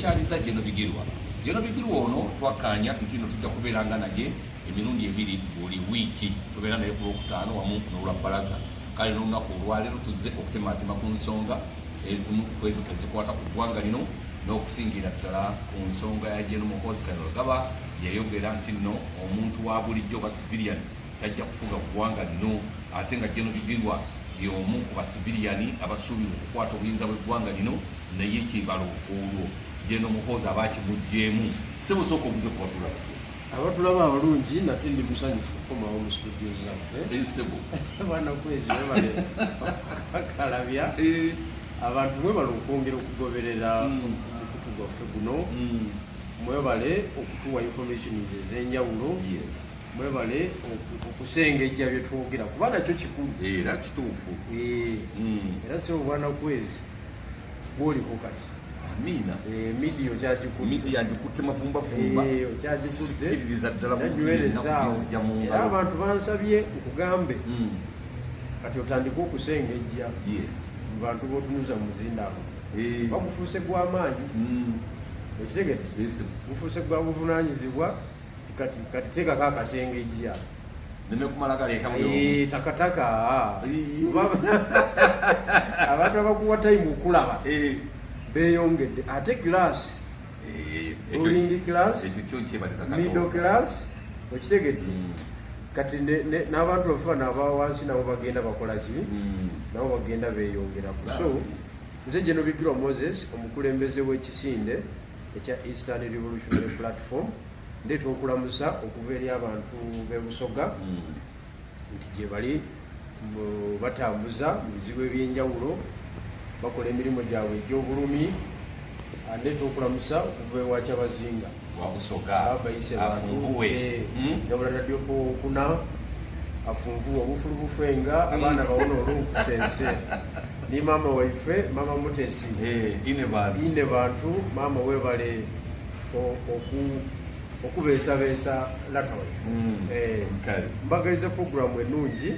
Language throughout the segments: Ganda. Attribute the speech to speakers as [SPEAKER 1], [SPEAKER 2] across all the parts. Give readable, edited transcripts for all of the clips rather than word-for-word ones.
[SPEAKER 1] Tukyaliza General Bigirwa. General Bigirwa ono twakkaanya nti no tujja kubeeranga naye emirundi ebiri buli wiiki, tubeera naye ku Lwokutaano wamu n'olwa Bbalaza. Kale n'olunaku olwaleero tuzze okutematema ku nsonga ezimu ku ezo ezikwata ku ggwanga lino, n'okusingira ddala ku nsonga ya General Muhoozi Kainerugaba. Yayogera nti nno omuntu wa bulijjo oba civilian tajja kufuga ggwanga lino, ate nga General Bigirwa y'omu ku basiviliani abasuubirwa okukwata obuyinza bw'eggwanga lino, naye kibalo olwo General Muhoozi aba akimuggyeemu. Sebo, sooka obuze ku batulaba.
[SPEAKER 2] Abatulaba abalungi, nate ndi musanyufu okukomawo mu studio zaffe.
[SPEAKER 1] Ensebo.
[SPEAKER 2] Banakwezi, webale akalabya. Abantu mwebale okwongera okugoberera omukutu gwaffe guno. Mwebale okutuwa information ez'enjawulo. Mwebale okusengejja bye twogera, kuba nakyo kikulu.
[SPEAKER 1] Era kituufu.
[SPEAKER 2] Era sebo Bwanakwezi, gwoliko kati.
[SPEAKER 1] Amiina.
[SPEAKER 2] Media okyagikutte.
[SPEAKER 1] Media ngikutte mafumbafumba.
[SPEAKER 2] Okyagikutte.
[SPEAKER 1] Sikkiririza ddala muntu yenna
[SPEAKER 2] Nywerezaawo.
[SPEAKER 1] kuginzija mu
[SPEAKER 2] Era
[SPEAKER 1] ngalo.
[SPEAKER 2] Abantu bansabye nkugambe kati otandike okusengejja mu bantu b'otunuza mu muzindaalo. Bagufuuse gw'amaanyi. Okitegedde?
[SPEAKER 1] Yes.
[SPEAKER 2] Gufuuse gwa buvunaanyizibwa. Kati kati teekako akasengejja.
[SPEAKER 1] Neme kumala galeeta buli omu.
[SPEAKER 2] Takataka. Abantu abakuwa time okulaba beeyongedde, ate class ruling class,
[SPEAKER 1] Ekyo kyo nkyebaliza
[SPEAKER 2] middle
[SPEAKER 1] Katonda.
[SPEAKER 2] class, okitegedde? Kati n'abantu baffe bano aba wansi nabo bagenda bakola ki? Nabo bagenda beeyongerako. So nze General Bigirwa Moses, omukulembeze w'ekisinde ekya Eastern Revolutionary Platform. Ndeeta okulamusa okuva eri abantu b'e Busoga nti gye bali batambuza mu bizibu ebyenjawulo, bakola emirimu gyabwe egy'obulumi. Ndeeta okulamusa okuva ewa Kyabazinga
[SPEAKER 1] Wabusoga.
[SPEAKER 2] Bayise bantu.
[SPEAKER 1] Afunvuwe.
[SPEAKER 2] Gabula nadyopo okuna afunvuwe obufulu bufenga, abaana bawona olw'okusense, ni maama waife, Maama Mutesi.
[SPEAKER 1] Ine bantu.
[SPEAKER 2] Ine bantu, maama webale okubeesabeesa lata waife.
[SPEAKER 1] Kale.
[SPEAKER 2] Mbagaliza puroguramu ennungi,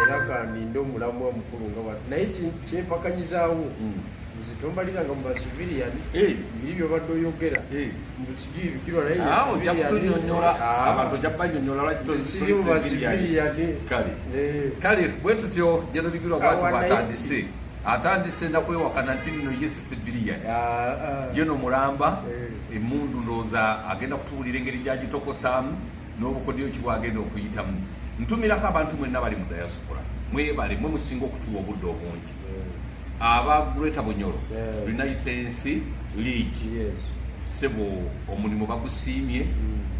[SPEAKER 2] era kaninde omulamu omukulu nga bwati, naye kyempakanyizaawo nze tombaliranga mu basivilian. Biri byobadde oyogera mbusijui bigirwa, naye nze
[SPEAKER 1] Awo ojja
[SPEAKER 2] civilian.
[SPEAKER 1] kutunyonnyola.
[SPEAKER 2] Ah.
[SPEAKER 1] Abantu ojja kubanyonnyola lwaki
[SPEAKER 2] Nze siri mu
[SPEAKER 1] toli civilian.
[SPEAKER 2] basivilian.
[SPEAKER 1] Kale. Kale bwe tutyo General Bigirwa bwati
[SPEAKER 2] Awa, naye-
[SPEAKER 1] bwatandise, atandise nakwewakana nti nno ye si civilian. General mulamba. Emundu ndowooza agenda kutubuulira engeri gyagitokosaamu n'obukodyo ki bwagenda okuyitamu. Ntumirako abantu mwenna bali mu diaspora, mwebale, mwe musinga okutuwa obudde obungi. Aba Greater Bunyoro Renaissance League, sebo, omulimu bagusiimye,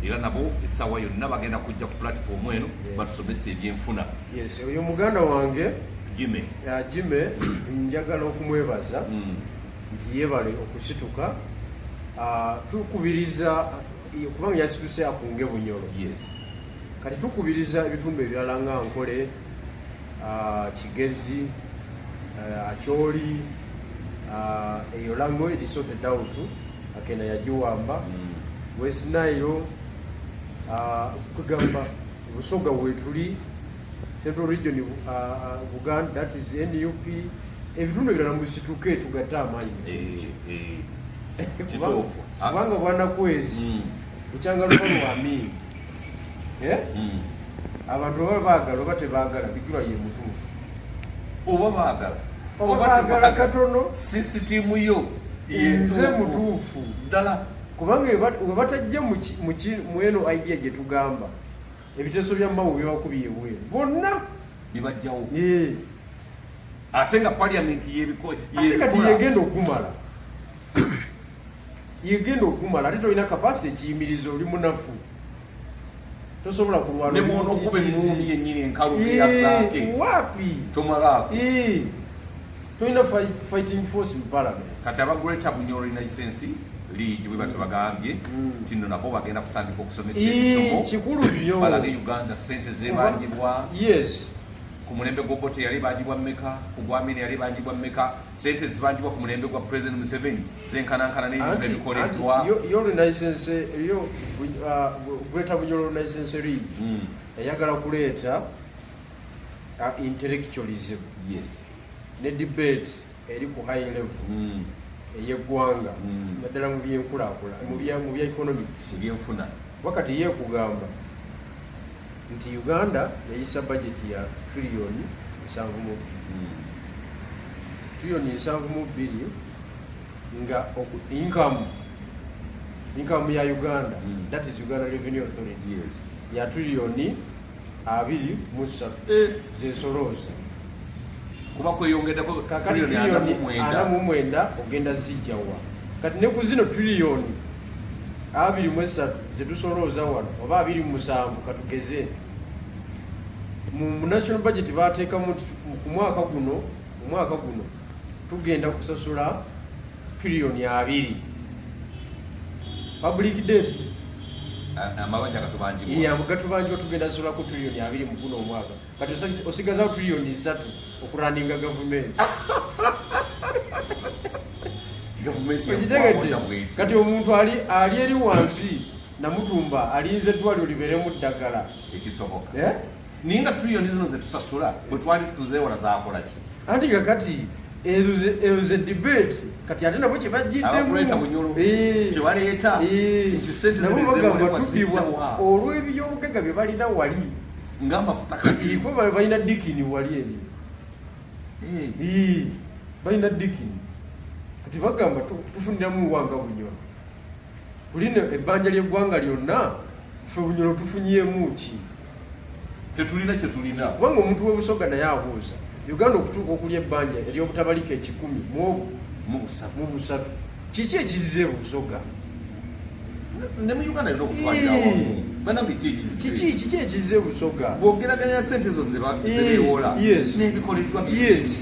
[SPEAKER 1] era nabo essaawa yonna bagenda kujja ku platform eno batusomesa ebyenfuna.
[SPEAKER 2] Yes, oyo muganda wange.
[SPEAKER 1] Jime.
[SPEAKER 2] Jime, njagala okumwebaza nti yeebale okusituka. Tukubiriza kubanga yasituse akunge Bunyoro. Kati tukubiriza ebitundu ebirala nga Nkole, Kigezi, Acholi, eyo Lango eri sorted out, akenda yagiwamba. West Nile, kugamba Busoga wetuli, Central Region, Buganda, that is NUP, ebitundu ebirala musituke tugatte amaanyi.
[SPEAKER 1] Kituufu.
[SPEAKER 2] Kubanga Bwanakwezi, bukyanga luba lwamiini, eh? Abantu oba baagala oba tebaagala, Bigirwa ye mutuufu.
[SPEAKER 1] Oba baagala
[SPEAKER 2] oba baagala katono,
[SPEAKER 1] sisitimu yo.
[SPEAKER 2] Nze mutuufu.
[SPEAKER 1] Ddala.
[SPEAKER 2] Kubanga we batajja mu eno idea gye tugamba, ebiteeso bya Mawo byebakubye ebweru bonna.
[SPEAKER 1] Bibajjawo.
[SPEAKER 2] Eh.
[SPEAKER 1] Ate nga parliament
[SPEAKER 2] Ate kati
[SPEAKER 1] yebikola.
[SPEAKER 2] Yegenda okumala, yegenda okumala, ate tolina capacity ekiyimiriza, oli munafu, tosobola kulwana.
[SPEAKER 1] Ne bwonokuba enuumi yennyini enkalu eyazaake,
[SPEAKER 2] Wapi.
[SPEAKER 1] Tomalaako.
[SPEAKER 2] Eh, tolina fighting force mu parliament.
[SPEAKER 1] Kati aba Greater Bunyoro Renaissance League bwe batyo bagambye nti nno nabo bagenda kutandika okusomesa emisomo
[SPEAKER 2] Kikulu nnyo.
[SPEAKER 1] balage Uganda sente zebanjibwa. Ku mulembe gw'Obote yali banjibwa mmeka? Ku gwamini yali banjibwa mmeka? Sente zibanjibwa ku mulembe gwa President Museveni zenkanankana n'ebintu ebikoleddwa.
[SPEAKER 2] Anti yo Renaissance, yo Greater Bunyoro Renaissance League eyagala kuleeta intellectualism ne debate eri ku high level. Ey'eggwanga, naddala mu byenkulaakulana, mu bya economics.
[SPEAKER 1] Ebyenfuna.
[SPEAKER 2] Wakati ye kugamba nti Uganda yayisa budget ya triliyoni 72, triliyoni 72, nga income ya Uganda, that is Uganda Revenue Authority, ya triliyoni 23 zesolooza.
[SPEAKER 1] Kuba kweyongeddeko
[SPEAKER 2] Kakati
[SPEAKER 1] triliyoni ana mu
[SPEAKER 2] triliyoni
[SPEAKER 1] mwenda.
[SPEAKER 2] 49 ogenda zijjawa? Kati ne ku zino triliyoni 23 zetusolooza wano, oba 27 katugeze, mu national budget bateekamu nti ku mwaka guno, omwaka guno tugenda kusasula triliyoni 20 public debt.
[SPEAKER 1] Amabanja gatubanjibwa.
[SPEAKER 2] Gatubanjibwa, tugenda kusasulako triliyoni 20 mu guno omwaka. Kati osigazawo triliyoni 3 okurunninga gavumenti.
[SPEAKER 1] Gavumenti
[SPEAKER 2] Okitegedde?
[SPEAKER 1] yaggwawo bweti.
[SPEAKER 2] Kati omuntu ali eri wansi Namutumba alinze eddwaliro libeeremu ddagala.
[SPEAKER 1] Ekisoboka.
[SPEAKER 2] Eh?
[SPEAKER 1] Naye nga triliyoni zino zetusasula, bwe twali tutuzeewola, zakola ki?
[SPEAKER 2] Anti kakati ezo ze debate. Kati ate nabo
[SPEAKER 1] Abakuleeta Bunyolo.
[SPEAKER 2] Kyebajiddemu
[SPEAKER 1] Kyebaleeta nti sente
[SPEAKER 2] nabo
[SPEAKER 1] zino
[SPEAKER 2] bagamba
[SPEAKER 1] ezeewolebwa
[SPEAKER 2] tubibwa
[SPEAKER 1] ziddawa?
[SPEAKER 2] Olw'ebyobugagga bye balina wali.
[SPEAKER 1] Ng'amafuta kati.
[SPEAKER 2] Ko balina dikini wali eri. Balina dikini. Kati bagamba tufuniramu wanga Bunyoro kulino ebbanja ly'eggwanga lyonna, ffe Bunyoro tufunyemu ki?
[SPEAKER 1] Tetulina kyetulina.
[SPEAKER 2] Kubanga omuntu w'Obusoga naye abuuza, Uganda okutuuka okulya ebbanja ery'obutabalika ekikumi mu
[SPEAKER 1] mu busatu,
[SPEAKER 2] mu busatu, kiki ekizze Busoga?
[SPEAKER 1] Ne mu Uganda yonna okutwalira awamu, banange, ki ekizze?
[SPEAKER 2] Kiki ekizze Busoga?
[SPEAKER 1] Bw'ogeraganya sente ezo zebeewola n'ebikoleddwa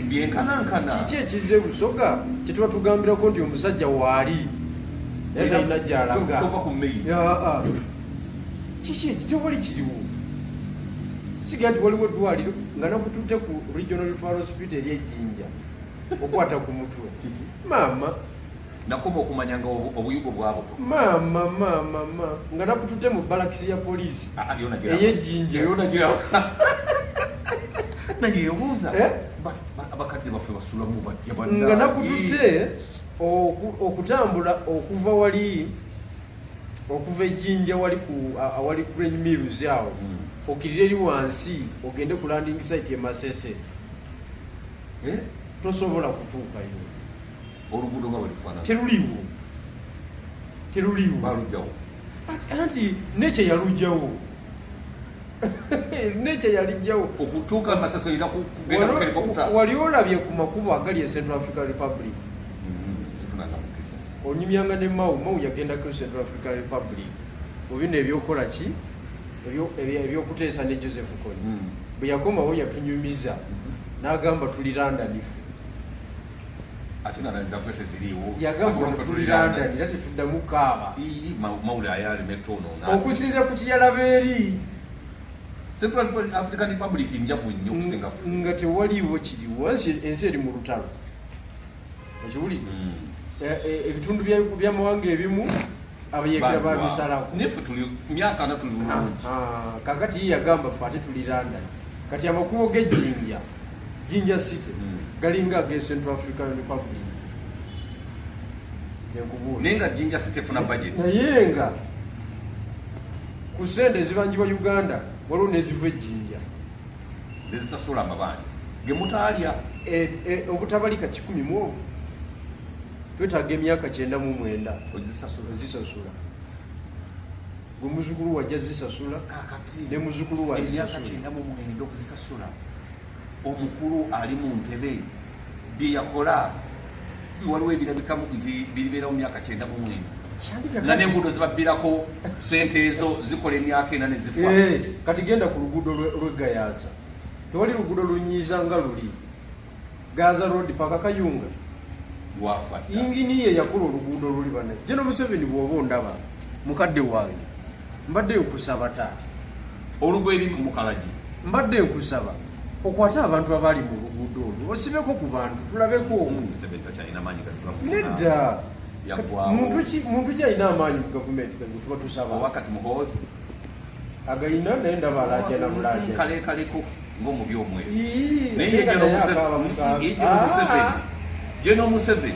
[SPEAKER 1] byenkanankana.
[SPEAKER 2] Kiki ekizze Busoga kyetuba tugambirako nti omusajja waali naye talina gyalaga?
[SPEAKER 1] Tova ku mail.
[SPEAKER 2] Aa. Kiki? Tewali kiriwo. Siga nti waliwo eddwaliro nga nakututte ku regional referral hospital eri Ejjinja, okwata ku mutwe.
[SPEAKER 1] Kiki?
[SPEAKER 2] Maama.
[SPEAKER 1] Nakoma okumanya nga obuyugo bwabuto.
[SPEAKER 2] Maama, maama, maama, nga nakututte mu balakisi ya poliisi
[SPEAKER 1] Ah, ah, byona giraba.
[SPEAKER 2] ey'Ejjinja.
[SPEAKER 1] Byona giraba. Naye obuuza,
[SPEAKER 2] Eh?
[SPEAKER 1] abakadde baffe basulamu batya?
[SPEAKER 2] Nga nakututte okutambula okuva wali, okuva Ejjinja wali ku awali Grain Mills awo, okirire eri wansi ogende ku landing site e Masese, tosobola kutuukayo.
[SPEAKER 1] Oluguudo nga bwelufaanana?
[SPEAKER 2] Teruliiwo, teruliiwo.
[SPEAKER 1] Balugjawo.
[SPEAKER 2] Anti nekye yalugjawo, nekye yalijjawo.
[SPEAKER 1] Okutuuka Masese olina kugenda ku helicopter.
[SPEAKER 2] Wali olabye ku makubo agali e Central African Republic?
[SPEAKER 1] Sifunanga mukisa.
[SPEAKER 2] Onyumyanga ne Mau. Mau yagendako Central African Republic mu bino ebyokukola ki, ebyokuteesa ne Joseph Kony. Bwe yakomawo yatunyumiza n'agamba, "Tuli London ffe."
[SPEAKER 1] Ate nga zaffe teziriiwo.
[SPEAKER 2] Yagamba,
[SPEAKER 1] Ate ffe
[SPEAKER 2] "Tuli London era tetuddamu kaaba."
[SPEAKER 1] Ii, mawulire ayalema etonoona.
[SPEAKER 2] Okusinziira ku kiyalaba eri.
[SPEAKER 1] Central African Republic njavu nnyo okusinga ffe.
[SPEAKER 2] Nga tewaliiwo kiriwo. Ensi eri mu lutalo, okiwulire. Ebitundu byamawanga ebimu abayeekera babisalako.
[SPEAKER 1] Naye ffe tuli myaka 40 tuli bulungi.
[SPEAKER 2] Ah, kakati ye yagamba, "Ffe ate tuli London." Kati amakubo g'ejjinja, Jinja City, galinga ag'e Central African Republic. Nze nkubuulira.
[SPEAKER 1] Naye nga Jinja City efuna budget.
[SPEAKER 2] Naye nga ku sente ezibanjibwa Uganda waliwo neziva Ejjinja.
[SPEAKER 1] Nezisasula amabanja ge mutaalya.
[SPEAKER 2] Obutabalika kikumi mu obu, twetaaga emyaka 99
[SPEAKER 1] Ogizisasula.
[SPEAKER 2] Ozisasula. Gwe muzukulu wajja zisasula.
[SPEAKER 1] Kakati
[SPEAKER 2] Ne muzukulu wa
[SPEAKER 1] emyaka
[SPEAKER 2] zisasula.
[SPEAKER 1] 99 okuzisasula, omukulu ali mu ntebe bye yakola waliwo ebirabikamu nti biribeerawo mu myaka 99, nga n'enguudo zibabbirako sente ezo zikola emyaka 4 ne zifa.
[SPEAKER 2] Kati genda ku luguudo lw'e Gayaza, tewali luguudo lunyiiza nga luli Gaza Road paka Kayunga.
[SPEAKER 1] Lwafa dda.
[SPEAKER 2] Inginiya yakola oluguudo luli bana. General Museveni, bw'oba ondaba, mukadde wange, mbadde nkusaba taata.
[SPEAKER 1] Olugwa eri mukalagi.
[SPEAKER 2] Mbadde nkusaba okwate abantu abaali mu luguudo olwo, osibeko ku bantu tulabeko.
[SPEAKER 1] Museveni takyalina maanyi gasiba ku
[SPEAKER 2] Nedda.
[SPEAKER 1] Yaggwawo.
[SPEAKER 2] Muntu ki alina amaanyi mu gavumenti kati gwe tuba tusaba?
[SPEAKER 1] Oba kati Muhoozi.
[SPEAKER 2] Agayina, naye ndaba alaajana bulaaja.
[SPEAKER 1] Kalekaleko ng'omubi omweru.
[SPEAKER 2] Ii,
[SPEAKER 1] Naye
[SPEAKER 2] ate
[SPEAKER 1] ye
[SPEAKER 2] nga
[SPEAKER 1] General
[SPEAKER 2] naye akaaba mukaaga.
[SPEAKER 1] Ye General
[SPEAKER 2] Ah.
[SPEAKER 1] Museveni, General Museveni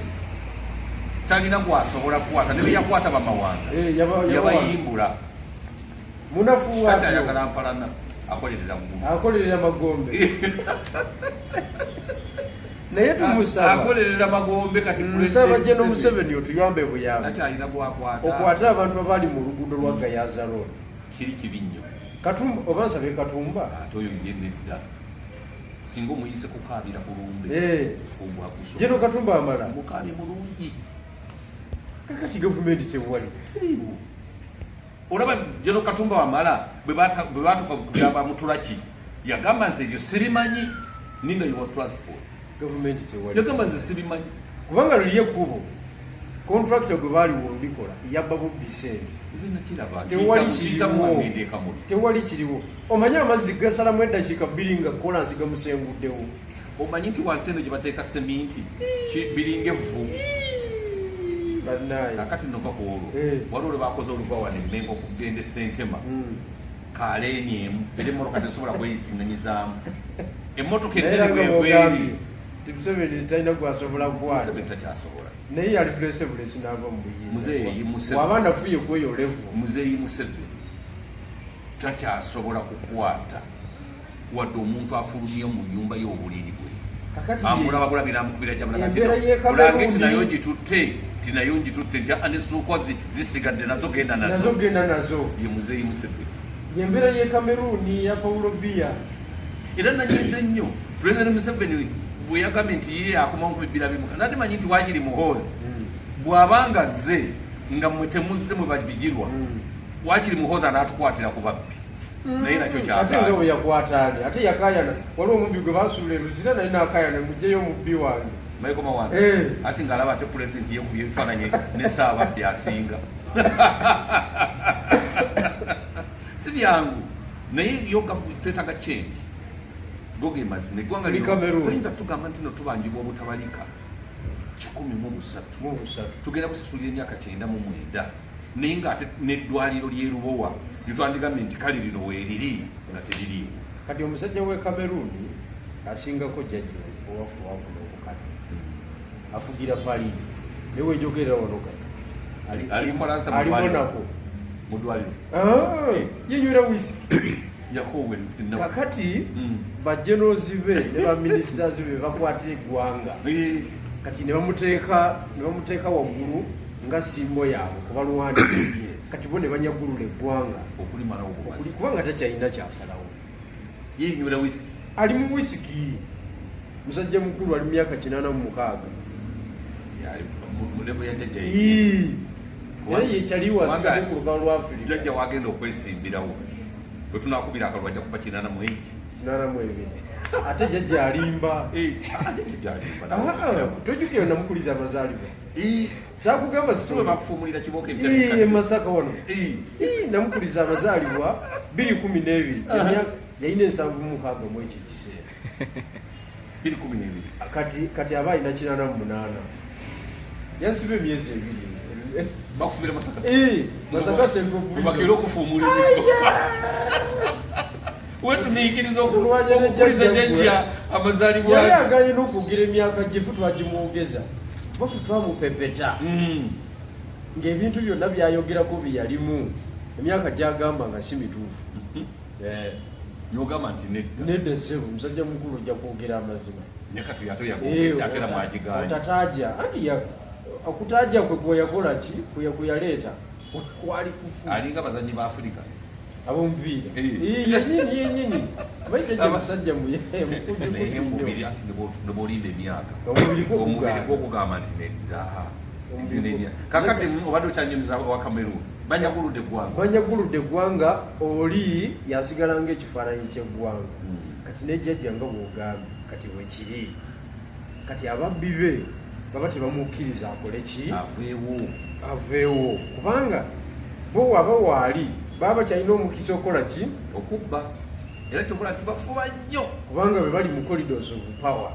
[SPEAKER 1] Talina gwasobola kukwata, ne beyakwata bamawanga
[SPEAKER 2] Eh,
[SPEAKER 1] yabayimbula.
[SPEAKER 2] Munafu.
[SPEAKER 1] Kati ayagala mpalana, akolerera ggulu.
[SPEAKER 2] Akolerera magombe, naye tumusaba.
[SPEAKER 1] Akolerera magombe kati.
[SPEAKER 2] Nsaba
[SPEAKER 1] President
[SPEAKER 2] General
[SPEAKER 1] Museveni
[SPEAKER 2] Museveni otuyambe buyambi.
[SPEAKER 1] Takyalina gwakwata.
[SPEAKER 2] Okwate abantu abali mu luguudo lwa Gayaza Road.
[SPEAKER 1] Kiri kibi nnyo.
[SPEAKER 2] Katumba, oba nsabe Katumba.
[SPEAKER 1] Ate oyo ye nedda, singa omuyise kukaabira ku lumbe.
[SPEAKER 2] Eh.
[SPEAKER 1] Ogwakusobola.
[SPEAKER 2] General Katumba amala.
[SPEAKER 1] Mukaabye mulungi.
[SPEAKER 2] Kakati gavumenti tewali.
[SPEAKER 1] Teriiwo. Olaba General Katumba Wamala bwe batuuka ku byaba Mutulaki, yagamba, "Nze ebyo sibimanyi," ninga yiwa transport.
[SPEAKER 2] Gavumenti tewali.
[SPEAKER 1] Yagamba, "Nze sibimanyi."
[SPEAKER 2] Kubanga luli ekkubo contractor gwe baaliwo olulikola yabba bubbi sente.
[SPEAKER 1] Nze nakiraba.
[SPEAKER 2] Tewali
[SPEAKER 1] kiyitamu
[SPEAKER 2] kiriwo.
[SPEAKER 1] wagenda ekamuli.
[SPEAKER 2] Tewali kiriwo. Omanyi amazzi gasalamu eddakiika 2 nga kolansi gamusenguddewo.
[SPEAKER 1] Omanyi nti wansi eno gye bateeka seminti biringa evvu.
[SPEAKER 2] Bannaye.
[SPEAKER 1] Kakati nova ku olwo.
[SPEAKER 2] Eh.
[SPEAKER 1] Waliwo lwe bakoze oluva wano emmengo okugenda esentema, kaleeni emu, era emmotoka tesobola kweyisiŋŋanyizaamu, emmotoka
[SPEAKER 2] Naye
[SPEAKER 1] ennene
[SPEAKER 2] era nga
[SPEAKER 1] bweva
[SPEAKER 2] bwogambye
[SPEAKER 1] eri.
[SPEAKER 2] ti Museveni talina gwasobola kukwata.
[SPEAKER 1] Museveni takyasobola.
[SPEAKER 2] Naye yali bulese bulesi n'ava mu buyinza.
[SPEAKER 1] Muzeeyi Museveni.
[SPEAKER 2] Waba nafuye kweyo level.
[SPEAKER 1] Muzeeyi Museveni takyasobola kukwata wadde omuntu afulumye mu nyumba y'obuliri bwe.
[SPEAKER 2] Kakati
[SPEAKER 1] Amulaba bulabi namukubira.
[SPEAKER 2] Embeera y'e Cameroon-
[SPEAKER 1] Jamulangeti nayo ngitutte, ti nayo ngitutte, nti anesuukwa zisigadde nazo genda
[SPEAKER 2] nazo.
[SPEAKER 1] Nazo.
[SPEAKER 2] Genda nazo.
[SPEAKER 1] Ye muzeeyi Museveni.
[SPEAKER 2] Yembeera y'e Cameroon ya Paulo Biya.
[SPEAKER 1] Era nanyize nnyo President Museveni bwe yagambye nti ye akomawo 2026. Nati manyi nti wakiri Muhoozi bw'abanga azze nga mmwe temuzze, mwe babigirwa, wakiri Muhoozi anaatukwatira ku babbi, naye nakyo
[SPEAKER 2] Ate nga
[SPEAKER 1] kyagaana.
[SPEAKER 2] bwe yakwata ani, ate yakayana, waliwo omubbi gwe basuula eruzira, naye nakayana, "Mugjeyo omubbi wange."
[SPEAKER 1] Michael Mawanda.
[SPEAKER 2] Eh.
[SPEAKER 1] Ati ng'alaba ate pulezidenti yekubye ebifaananyi ne saababbi asinga. Si byangu, naye yo twetaaga change. Go ge mazima, eggwanga
[SPEAKER 2] Tuli
[SPEAKER 1] lino
[SPEAKER 2] Cameroon.
[SPEAKER 1] toyinza tugamba nti no tubanjibwa obutabalika 13.
[SPEAKER 2] Mu busatu.
[SPEAKER 1] Tugenda kusasulira emyaka 99, naye ng'ate n'eddwaliro ly'e Lubowa lyetwandigambye nti kale lino weeriri nga teririiwo.
[SPEAKER 2] Kati omusajja w'e Cameroon asingako jjajja owaffe wakuno obukadde, afugira Paris, naye wenjogerera wano kati
[SPEAKER 1] Ali Bufalansa mu
[SPEAKER 2] ali
[SPEAKER 1] ddwaliro.
[SPEAKER 2] Monaco.
[SPEAKER 1] Mu ddwaliro.
[SPEAKER 2] Ah, yenywera wisiki.
[SPEAKER 1] Yakoowa ennaku.
[SPEAKER 2] Kakati bajenerals be ne baministers be bakwatira eggwanga. Kati ne bamuteeka waggulu nga symbol yaabwe kubalwani. Kati bo ne banyagulula eggwanga.
[SPEAKER 1] Okulimalawo obumazi.
[SPEAKER 2] Kubanga takyalina kyasalawo.
[SPEAKER 1] Yenywera wisiki.
[SPEAKER 2] Ali mu wisiki, musajja mukulu, ali mu myaka 86.
[SPEAKER 1] Mu level ya jjajja ye.
[SPEAKER 2] Ii. Era yekyaliwo asigadde
[SPEAKER 1] Kubanga
[SPEAKER 2] ku lukalu lwa Afirika.
[SPEAKER 1] Jjajja wagenda okwesimbirawo bwe tunakubira akalulu ajja kuba 82.
[SPEAKER 2] 82, ate jjajja alimba.
[SPEAKER 1] Jjajja alimba.
[SPEAKER 2] Ah, tojjukira namukuliza amazaalibwa? Saakugamba?
[SPEAKER 1] Siwe bakufuumulira kibooko.
[SPEAKER 2] Ii, e Masaka wano.
[SPEAKER 1] Ii.
[SPEAKER 2] Ii, namukuliza amazaalibwa 212. Yalina 76 mu ekyo ekiseera.
[SPEAKER 1] 212.
[SPEAKER 2] Kati aba alina 88, yansiba emyezi 2.
[SPEAKER 1] Bakusibira Masaka?
[SPEAKER 2] Ii, Masaka Central Prison.
[SPEAKER 1] Bakeera okufuumula wetumiikiriza
[SPEAKER 2] Okulwanya ne
[SPEAKER 1] okukuliza
[SPEAKER 2] jjajja
[SPEAKER 1] jjajja amazaalibwa.
[SPEAKER 2] Yali aganye n'okwogera emyaka gye, fe twagimwogeza, bafe twamupepeta ng'ebintu byonna byayogerako bye yalimu, emyaka gyagamba nga si mituufu. Eh,
[SPEAKER 1] Nogamba nti nedda.
[SPEAKER 2] Nedda ssebo, musajja mukulu, ojja kwogera amazima.
[SPEAKER 1] Naye kati ate
[SPEAKER 2] Eh,
[SPEAKER 1] yagogedde, ate era mwagiganye.
[SPEAKER 2] Otataaja anti okutaaja kwe kweyakola ki, kwe yaleeta kwali kufu.
[SPEAKER 1] Alinga abazanyi ba Afirika.
[SPEAKER 2] Ab'omupiira.
[SPEAKER 1] Eh.
[SPEAKER 2] Eh, yennyini yennyini, manyi jjajja musajja
[SPEAKER 1] Naye
[SPEAKER 2] mukujjukuju.
[SPEAKER 1] mubiri ati ne bw'olimba emyaka,
[SPEAKER 2] Omubiri gwo
[SPEAKER 1] omubiri
[SPEAKER 2] gugaana.
[SPEAKER 1] gwokugamba nti nedda.
[SPEAKER 2] Omubiri gwo-
[SPEAKER 1] Kakati obadde okyanyumiza wa Cameroon, banyaguludde eggwanga.
[SPEAKER 2] Banyaguludde eggwanga, oli yasigala ngaekifaananyi ky'eggwanga. Kati nejjajja nga bwogambye kati bwekiri, kati ababbi be baba tebamukkiriza akole ki?
[SPEAKER 1] Aveewo.
[SPEAKER 2] Aveewo, kubanga bo waba waali baba bakyalina omukisa okukola ki?
[SPEAKER 1] Okubba. Era kyokola nti bafuba nnyo.
[SPEAKER 2] Kubanga bwe bali mu corridors of power.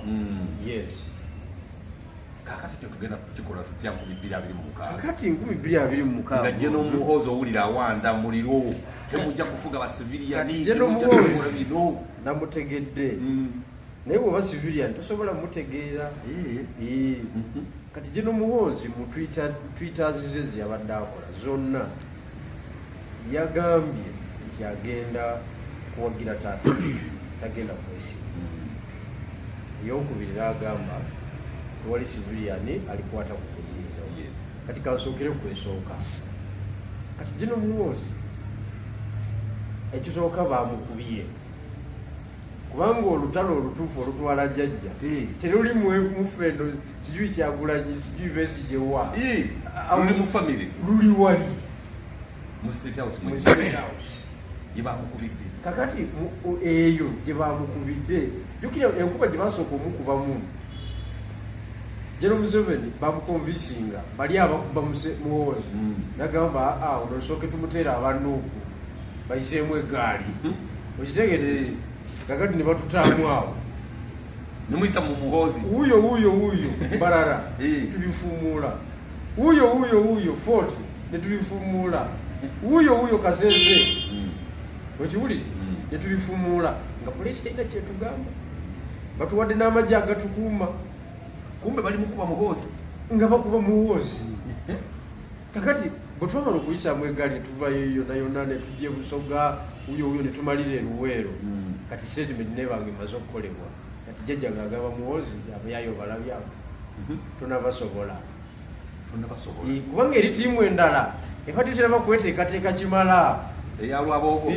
[SPEAKER 2] Yes.
[SPEAKER 1] Kakati kyo tugenda kukikola tutya 2026?
[SPEAKER 2] Kakati 2026,
[SPEAKER 1] Nga General Muhoozi owulira awanda muliro, "Temujja kufuga basiviliyani."
[SPEAKER 2] Kati General
[SPEAKER 1] "Temujja
[SPEAKER 2] Muhoozi-
[SPEAKER 1] kukola bino."
[SPEAKER 2] Namutegedde, naye bw'oba civilian tosobola mutegeera.
[SPEAKER 1] Eh.
[SPEAKER 2] Eh. Kati General Muhoozi mu Twitters ze zeyabadde akola zonna yagambye nti agenda kuwagira taata, tagenda kwesimba. Eyokubiri n'agamba tewali civilian alikwata ku buyinza. Kati kansookere kwesooka. Kati General Muhoozi ekisooka bamukubye, kubanga olutalo olutuufu olutwala jjajja teruli mufendo sijui Kyagulanyi, sijui Besigyewa.
[SPEAKER 1] Luli mu family.
[SPEAKER 2] Luli wali
[SPEAKER 1] mu State House.
[SPEAKER 2] Mu State House.
[SPEAKER 1] Gye bamukubidde.
[SPEAKER 2] Kakati eyo gye bamukubidde, jjukira enkuba gye basooka omukubamu General Museveni, bamuconvincinga bali abakuba Muhoozi. Nagamba, "Aa, ono nsooke tumuteera abanuupu bayiseemu eggaali." Okitegedde? Kakati ne batutaamu awo.
[SPEAKER 1] Nemuyisa mu Muhoozi.
[SPEAKER 2] Wuuyo, wuuyo, wuuyo Mbarara. Tubifuumuula. Wuuyo, wuuyo, wuuyo Fort, ne tubifuumuula. Wuuyo, wuuyo Kasese. Okiwulidde?
[SPEAKER 1] Mm.
[SPEAKER 2] Ne tubifuumuula nga poliisi terina kyetugamba, batuwadde n'amagye agatukuuma.
[SPEAKER 1] Kumbe bali mukuba Muhoozi.
[SPEAKER 2] Nga bakuba Muhoozi. Kakati bwe twamala okuyisaamu eggaali, netuvayo yonna yonna, ne tujja ebusoga, wuyo wuyo, ne tumalira eruweero. Kati statement nebanga emaze okukolebwa, kati jjajja ng'agamba Muhoozi, abayayo balabyako, tonabasobola.
[SPEAKER 1] Tonabasobola.
[SPEAKER 2] Kubanga eri tiimu endala ebadde teraba kweteekateeka kimala.
[SPEAKER 1] Eyalwaboogo.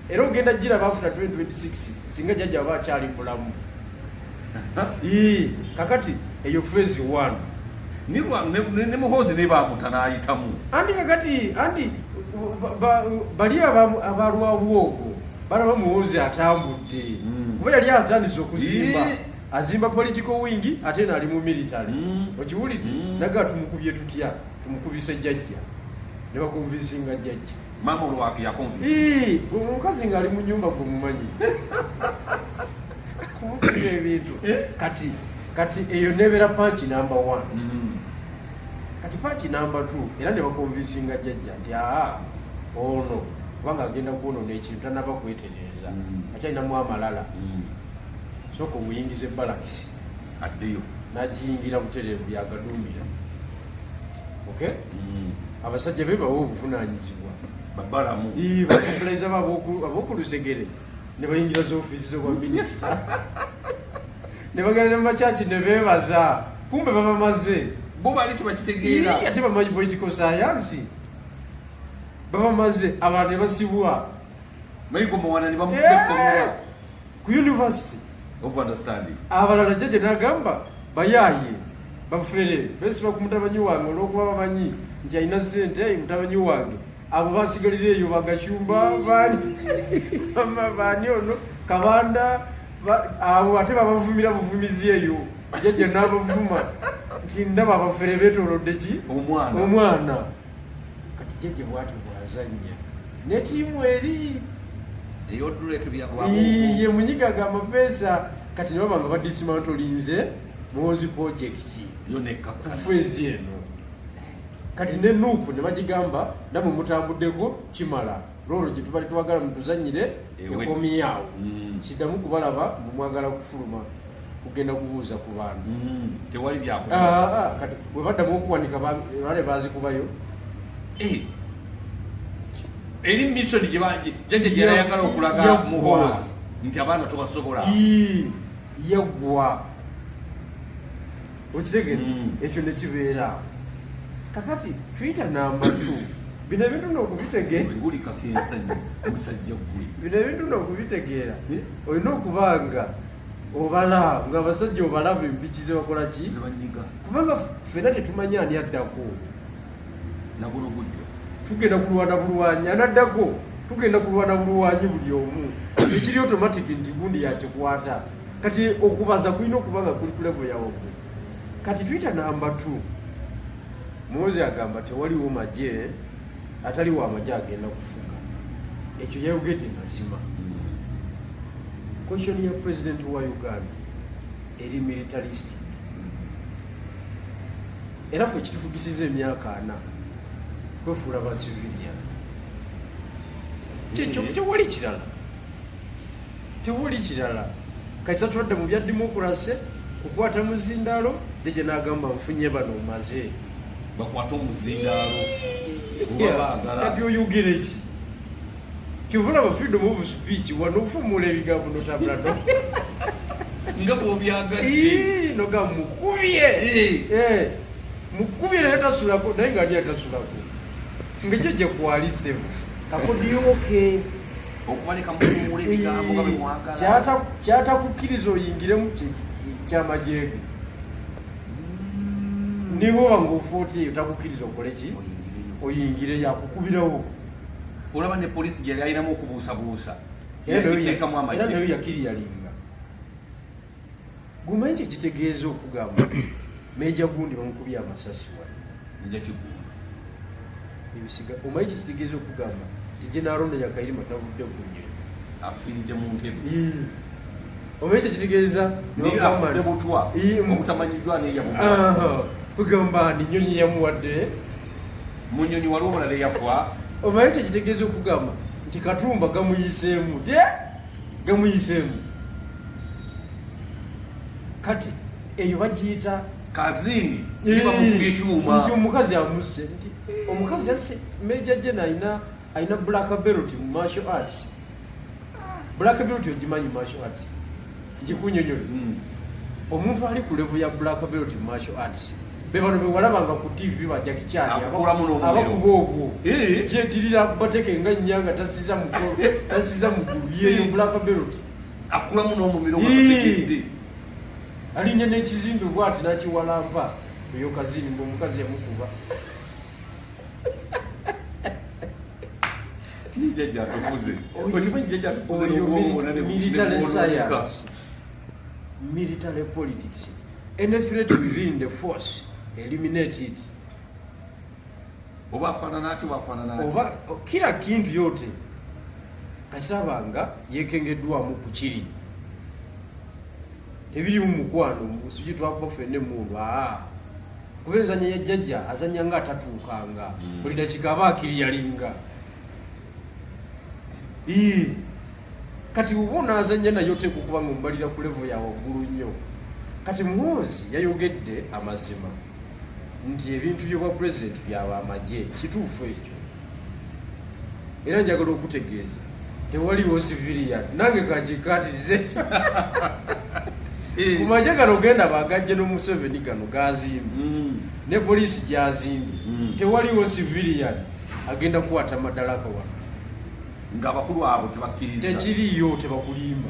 [SPEAKER 2] Era ogenda giraba after 2026 singa jjajja aba akyali bulamu. Kakati eyo phase one.
[SPEAKER 1] Ne Muhoozi ne bamuta n'ayitamu.
[SPEAKER 2] Anti kakati anti bali abalwabwogo balaba Muhoozi atambudde. Kuba yali atandise okuzimba. Azimba political wing, ate naali mu military. Okiwulidde?
[SPEAKER 1] Mm.
[SPEAKER 2] Naga tumukubye tutya? Tumukubise jjajja. Ne baconvincinga jjajja.
[SPEAKER 1] Maama olwo yaconvince.
[SPEAKER 2] Gwe omukazi ng'ali mu nyumba, gwe mumanyi kumukuza ebintu. Kati eyo nebeera punch number one. Kati punch number two, era ne baconvincinga jjajja nti aa, ono kubanga agenda kwonoona ekintu, tanaba kwetereeza. Akyalinamu amalala. Sooka omuyingiza ebalakisi.
[SPEAKER 1] Addeyo.
[SPEAKER 2] N'agiyingira butereevu, yagaduumira, okay? Abasajja be bawa obuvunaanyizibwa.
[SPEAKER 1] Babalamu.
[SPEAKER 2] Bakomplaiza ab'okulusegere ne bayingira z'ofiisi z'obwa minisita, ne bagenda mu makyaki ne beebaza, kumbe babamaze.
[SPEAKER 1] Bo bali tebakitegeera.
[SPEAKER 2] Ate bamanyi political science, babamaze, abantu ne basibwa.
[SPEAKER 1] Mayigo Muwana ne bamukuba.
[SPEAKER 2] Ku university.
[SPEAKER 1] Of understanding.
[SPEAKER 2] Abalala jjajja n'agamba bayaaye bafere besiba ku mutabanyi wange olw'okuba bamanyi nti alina ssente mutabanyi wange. Abo basigalira eyo, bagashumba baani, baani, ono Kabanda, abo ate babavumira buvumizi eyo. Jjajja n'abavuma nti ndaba abafere beetoolodde ki?
[SPEAKER 1] Omwana.
[SPEAKER 2] Omwana. Kati jjajja bwati bwazannya ne tiimu eri
[SPEAKER 1] Eyoduleka.
[SPEAKER 2] Ye munyigaga amapeesa. Kati ne baba nga badismantlinze Muhoozi project
[SPEAKER 1] Yo
[SPEAKER 2] ku
[SPEAKER 1] nekkakkana.
[SPEAKER 2] Phase eno kati ne NUP ne bagigamba, namwe mutambuddeko kimala, lwolwo gye tubali twagala mutuzanyire.
[SPEAKER 1] Ewedde.
[SPEAKER 2] Ekomyawo.
[SPEAKER 1] Mm.
[SPEAKER 2] Kiddamu kubalaba mumwagala kufuluma kugenda kubuuza ku bantu.
[SPEAKER 1] Tewali byakubuuza.
[SPEAKER 2] Ah, ah, kati bwe baddamu okuwanika bale bazikubayo.
[SPEAKER 1] Eri mission gye jjajja gye yayagala okulaga
[SPEAKER 2] Yaggwa.
[SPEAKER 1] Muhoozi nti abaana tobasobola.
[SPEAKER 2] Ii, yaggwa, okitegere?
[SPEAKER 1] Mm.
[SPEAKER 2] Ekyo nekibeera awo. Kakati Twitter number two, bino ebintu nookubitegeera.
[SPEAKER 1] Gulikako ensanyu musajja gwe.
[SPEAKER 2] Bino ebintu nookubitegeera.
[SPEAKER 1] Eh?
[SPEAKER 2] Olina okuba nga obala nga abasajja obalaba empiki ze bakola ki.
[SPEAKER 1] Zibanyiga.
[SPEAKER 2] Kubanga ffenna tetumanyi ani addako.
[SPEAKER 1] Nagulugujjo.
[SPEAKER 2] Tugenda kulwana bulwanyi, anaddako tugenda kulwana bulwanyi buli omu, ekiri automatic nti gundi yakikwata. Kati okubaza kulina okuba nga kuli ku level ya waggulu. Kati Twitter number two, Muhoozi agamba tewaliwo magye, ataliwo amagye agenda kufuga. Ekyo yayogedde mazima. Question ya president wa Uganda eri militaristic, era fe kitufugisiza emyaka 40 kwefuula ba civilian. Kyekyo. Tewali kirala, tewali kirala. Kaisa twadde mu bya democracy kukwata muzindalo. Jjajja n'agamba, nfunye bano, maze.
[SPEAKER 1] Bakwate omuzindaalo oba baagala.
[SPEAKER 2] Kati oyogere ki? Kyova olaba freedom of speech wano, ofumula ebigambo notambula no
[SPEAKER 1] nga bw'obyagadde.
[SPEAKER 2] Ii, noga mukubye. Eh, mukubye naye tasulako, naye nga ani atasulako nga jjajja kwali ssebo kakodyoke.
[SPEAKER 1] Okubaleka mufuumula ebigambo nga bwe mwagala.
[SPEAKER 2] Kyatakukkiriza oyingiremu kyamagye ge, niwoba ngaofa otyeyo takukkiriza okole ki?
[SPEAKER 1] Oyingireyo.
[SPEAKER 2] Oyingire, yakukubirawo.
[SPEAKER 1] Olaba ne polisi gyeyali alinamu okubuusabuusa,
[SPEAKER 2] Era nayo
[SPEAKER 1] yagiteekamu
[SPEAKER 2] era nayo
[SPEAKER 1] amagye.
[SPEAKER 2] Yakiriyalinga gumanyi kyekitegeeza okugamba meja gundi bamukubye amasasi wano.
[SPEAKER 1] Nja kigunda.
[SPEAKER 2] Ebisiga omanyi kyekitegeeza okugamba nti Jenaronda Nyakayirima tavudde ku nyonyi?
[SPEAKER 1] Afiiridde mu ntebe.
[SPEAKER 2] Ii. Omanyi kyekitegeeza?
[SPEAKER 1] Naye afudde butwa
[SPEAKER 2] Ii,
[SPEAKER 1] obutamanyiddwa neyabuga.
[SPEAKER 2] Aha, kugamba ni nyonyi yamuwadde.
[SPEAKER 1] Mu nyonyi waliwo omulala eyafa.
[SPEAKER 2] Omanyi kyekitegeeza okugamba nti Katumba gamuyiseemu te gamuyiseemu? Kati eyo bagiyita
[SPEAKER 1] Kazini yebamukubya ekyuma.
[SPEAKER 2] Nti omukazi amusse, nti omukazi yasse Major Gen. Alina black belt mu martial arts. Black belt ogimanyi? Martial arts ngikunyonyole. Omuntu ali ku level ya black belt mu martial arts be bano bewalabanga ku TV ba Jackie Chan.
[SPEAKER 1] Akukulamu n'omuliro.
[SPEAKER 2] Abakuba ogwo
[SPEAKER 1] Eh.
[SPEAKER 2] gyedirira bateke nga nnya nga tasiza mugulu, tasiza mugulu, yeyo black belt.
[SPEAKER 1] Akulamu n'omumiro nga
[SPEAKER 2] Ii.
[SPEAKER 1] tategedde.
[SPEAKER 2] Alinnya n'ekizimbe bwati n'akiwalampa. Oyo kazini mbu omukazi yamukuba.
[SPEAKER 1] Jjajja atufuze. Okimanyi jjajja atufuze
[SPEAKER 2] Oyo
[SPEAKER 1] n'obwongo bwonna
[SPEAKER 2] military
[SPEAKER 1] ne bwonooneka.
[SPEAKER 2] science, military politics, any threat within the force, eliminate it.
[SPEAKER 1] Oba afaanana ati, oba afaanana ati.
[SPEAKER 2] Oba kila kintu yote kasabanga yekengeddwamu ku kiri tebirimu mukwano, siji twakuba ffenna emundu. Aa, kuba enzanya ya jjajja azanya nga atatuukanga. Buli dakiika aba akiriyalinga. Ii. Kati oba onaazanya naye oteeka okuba nga omubalira ku level ya waggulu nnyo. Kati Muhoozi yayogedde amazima nti ebintu by'obwa pulezidenti byaba amagye. Kituufu ekyo, era njagala okutegeeza tewaliwo civilian. Nange kankikatirize. Ku magye gano genda bagajje n'Omuseveni gano gazimbye ne poliisi gyazimbye, tewaliwo civilian agenda kukwata madalaka wano.
[SPEAKER 1] Ng'abakulu abo tebakkiriza.
[SPEAKER 2] Tekiriyo, tebakulimba.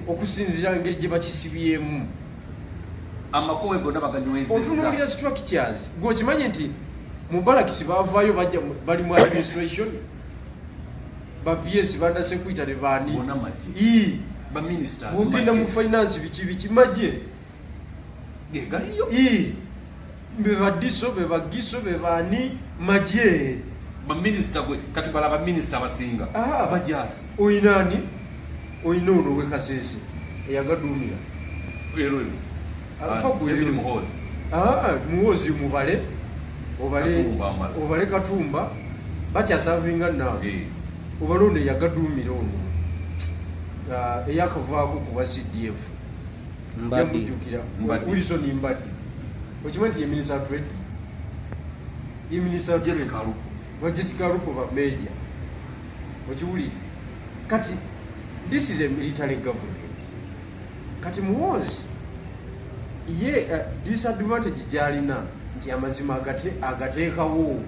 [SPEAKER 2] Okusinziira ngeri gye bakisibyemu.
[SPEAKER 1] Amakowe gonna baganywezezza.
[SPEAKER 2] Otunuulira structures, gweokimanyi nti mu balakisi bavaayo bajja bali mu administration, ba PS banasekuita ne baani.
[SPEAKER 1] Bonna magye.
[SPEAKER 2] Ii.
[SPEAKER 1] Baministers.
[SPEAKER 2] Bwogenda mu finance, biki biki, magye.
[SPEAKER 1] Galiyo.
[SPEAKER 2] Ii. Be badiso, be bagiso, be baani, magye.
[SPEAKER 1] Baminisita gwe kati bala baminisita abasinga
[SPEAKER 2] Ah.
[SPEAKER 1] bajaasi.
[SPEAKER 2] Oyina ani? Oyina ono owekasese eyagaduumira.
[SPEAKER 1] Ero ero.
[SPEAKER 2] Afa ku
[SPEAKER 1] David
[SPEAKER 2] ero.
[SPEAKER 1] Muhoozi.
[SPEAKER 2] Ah, Muhoozi mubale, obale.
[SPEAKER 1] Katumba amala.
[SPEAKER 2] Obale Katumba bakyasavinga naawe. Obale ono eyagaduumira ono, ah, eyakavaako kuba CDF.
[SPEAKER 3] Mbadi.
[SPEAKER 2] Jamujjukira.
[SPEAKER 1] Mbadi.
[SPEAKER 2] Wilson Mbadi, okimanyi nti ye minister trade, ye minister trade.
[SPEAKER 1] Jessica Alupo.
[SPEAKER 2] Ba Jessica Alupo ba major, okiwulidde? Kati this is a military government. Kati Muhoozi ye disadvantage gyalina nti amazima agateekawo.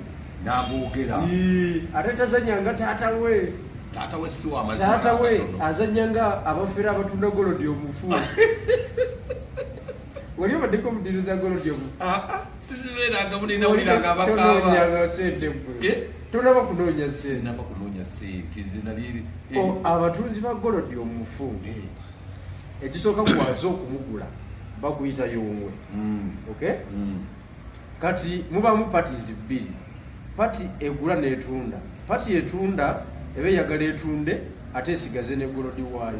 [SPEAKER 1] N'agoogera.
[SPEAKER 2] Ii, ate tazanya nga taata we.
[SPEAKER 1] Taata we si wa amazima.
[SPEAKER 2] Taata we
[SPEAKER 1] katono.
[SPEAKER 2] azanya nga abafere abatunda gold omufu. Wali obaddeko mu deal za gold omufu?
[SPEAKER 1] Ah, ah, sizibeeranga mulinawuliranga abakaaba.
[SPEAKER 2] Tonoonyanga sente gwe.
[SPEAKER 1] Eh?
[SPEAKER 2] Tonaba kunoonya sente.
[SPEAKER 1] Sinaba kunoonya sente nze nali
[SPEAKER 2] Abatunzi ba gold omufu, ekisooka gwaze okumugula bakuyita yongwe. Okay, kati mubamu parties bbiri, party egula n'etunda. Party etunda eba eyagala etunde ate esigaze ne gold waayo,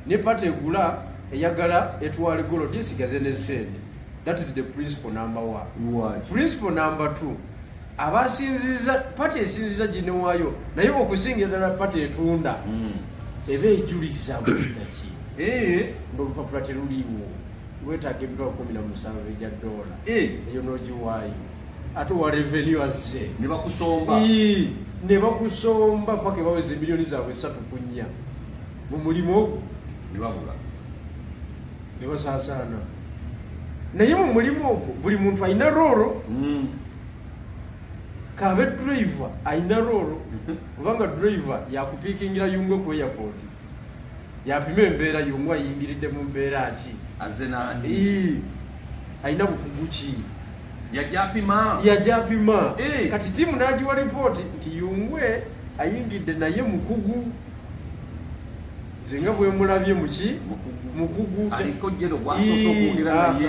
[SPEAKER 2] ne party egula eyagala etwale gold esigaze ne sente. That is the principle number one.
[SPEAKER 1] Lwaki?
[SPEAKER 2] Principle number two, abasinziza party esinziza gine waayo, naye okusingira ddala party etunda eba ejuliza bulidaki ng'olupapula teruliiwo. Wetaaga 170,000 egya dola.
[SPEAKER 1] Eh.
[SPEAKER 2] Eyo n'ogiwaayo, ate owa revenue azze.
[SPEAKER 1] Ne bakusomba.
[SPEAKER 2] Ii, ne bakusomba paka ebaweza emiliyoni zaabwe 3 ku 4 mu mulimu ogwo.
[SPEAKER 1] Ne babula.
[SPEAKER 2] Ne basaasaana. Naye mu mulimu ogwo buli muntu alina role. Kabe driver alina role, kubanga driver yakupiikingira Yungwe ku airport, yapima embeera Yungwe ayingiridde mu mbeera ki.
[SPEAKER 1] Azze nani?
[SPEAKER 2] Ii, alina bukugu ki?
[SPEAKER 1] Yajja apima.
[SPEAKER 2] Yajja apima.
[SPEAKER 1] Eh.
[SPEAKER 2] Kati tiimu n'agiwa ripooti nti Yungwe ayingidde naye mukugu, nze nga bwe mulabye muki.
[SPEAKER 1] Mukugu.
[SPEAKER 2] Mukugu.
[SPEAKER 1] Aliko jero gwasoose okwogera naye.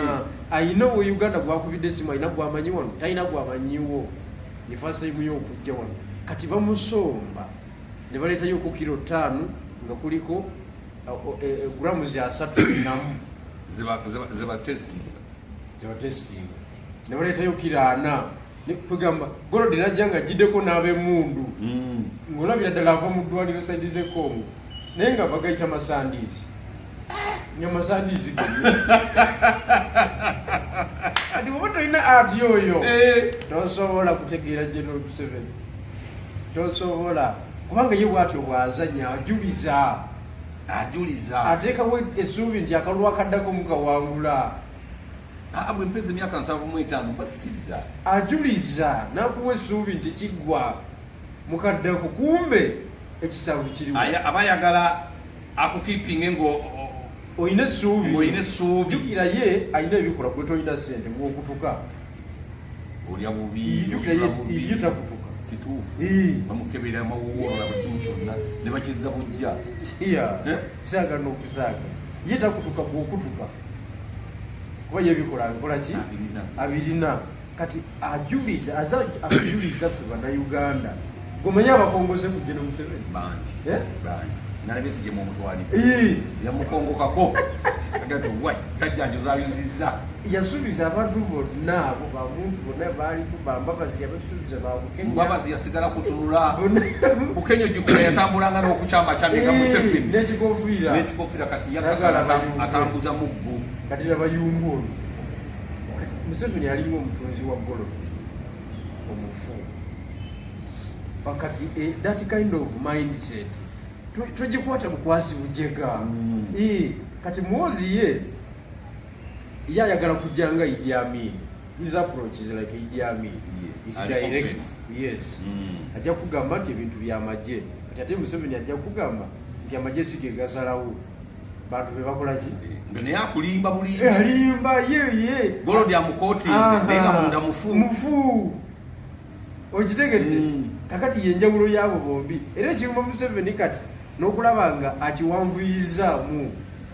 [SPEAKER 2] Ayina owe Uganda gwakubidde esimu, alina gwamanyi wano, talina gwamanyiwo, ye first time yo okujja wano. Kati bamusomba ne baleetayo ku kiro 5 nga kuliko grams 31.
[SPEAKER 1] Zeba testing.
[SPEAKER 2] Zebatesitinga ne baleetayo kiro 40. Kwegamba gold najja nga agiddeko n'ab'emundu, ng'olabira ddala ava mu ddwaliro side z'e Congo, naye nga bagayita masandiizi, nga masandiizi gonna. Kati bwoba tolina ati oyo,
[SPEAKER 1] Eh.
[SPEAKER 2] tosobola kutegeera General Museveni, tosobola, kubanga ye bwatyo bw'azanya, ajuliza.
[SPEAKER 1] Ajuliza.
[SPEAKER 2] Ateekawo essuubi nti akalulu akaddako mukawangula.
[SPEAKER 1] Ah, bwe mpeza emyaka 75 basidda.
[SPEAKER 2] Ajuliza n'akuwa essuubi nti kiggwa mukaddako, kumbe ekisanvu kiriwo.
[SPEAKER 1] Aba ayagala akukeepinge ngo
[SPEAKER 2] Olina essuubi.
[SPEAKER 1] Ng'olina essuubi.
[SPEAKER 2] Jjukira ye alina ebikola, gwe tolina sente, ng'okutuka.
[SPEAKER 1] Olya bubi.
[SPEAKER 2] Jjukira
[SPEAKER 1] Osula
[SPEAKER 2] ye
[SPEAKER 1] bubi.
[SPEAKER 2] ye takutuka.
[SPEAKER 1] Kituufu.
[SPEAKER 2] Ii.
[SPEAKER 1] Bamukebera amawuwolola buli kimu kyonna ne bakizza bujja.
[SPEAKER 2] Ya.
[SPEAKER 1] Eh?
[SPEAKER 2] Kusaaga n'okusaaga, ye takutuka, gweokutuka, kuba ye ebikola abikola ki?
[SPEAKER 1] Abirina.
[SPEAKER 2] Abirina. Kati ajuliza, aza akujuliza ffe Bannayuganda. Gomanye abakongose ku General Museveni?
[SPEAKER 1] Bangi.
[SPEAKER 2] Eh?
[SPEAKER 1] Bangi. Nalabye mu omutwali.
[SPEAKER 2] Ii.
[SPEAKER 1] Yamukongokako agati wa sajja njozayuzizza.
[SPEAKER 2] Yasuubiza abantu bonna abo, bamuntu bonna baaliku, bambabazi yabasuubiza, babukenya.
[SPEAKER 1] Mbabazi yasigala kutunula.
[SPEAKER 2] Bonna.
[SPEAKER 1] Bukenya ojjukira yatambulanga n'okukyamakyamika Museveni.
[SPEAKER 2] N'ekikofiira.
[SPEAKER 1] N'ekikofiira. Kati
[SPEAKER 2] Yagala
[SPEAKER 1] yakkakala
[SPEAKER 2] abayungu.
[SPEAKER 1] atambuza muggo.
[SPEAKER 2] Kati laba Yungu ono. Kati Museveni alinga omutunzi wa gold omufu. Kati that kind of mindset togikwata bukwasi bujega. Kati Muhoozi ye ayagala kujja nga Idi Amin. His approach is like Idi Amin.
[SPEAKER 1] Yes.
[SPEAKER 2] Is
[SPEAKER 1] Ali
[SPEAKER 2] direct.
[SPEAKER 1] open.
[SPEAKER 2] Yes. Ajja kugamba nti ebintu byamagye. Kati ate Museveni ajja kugamba nti amagye si ge gasalawo, bantu be bakola ki?
[SPEAKER 1] Nga naye akulimba buli.
[SPEAKER 2] Alimba ye ye.
[SPEAKER 1] Gold amukotinze, naye nga munda mufu.
[SPEAKER 2] Mufu, okitegedde?
[SPEAKER 1] Mm.
[SPEAKER 2] Kakati yenjawulo yaabo bombi, era ekiruma Museveni kati n'okulaba nga akiwanvuyizaamu,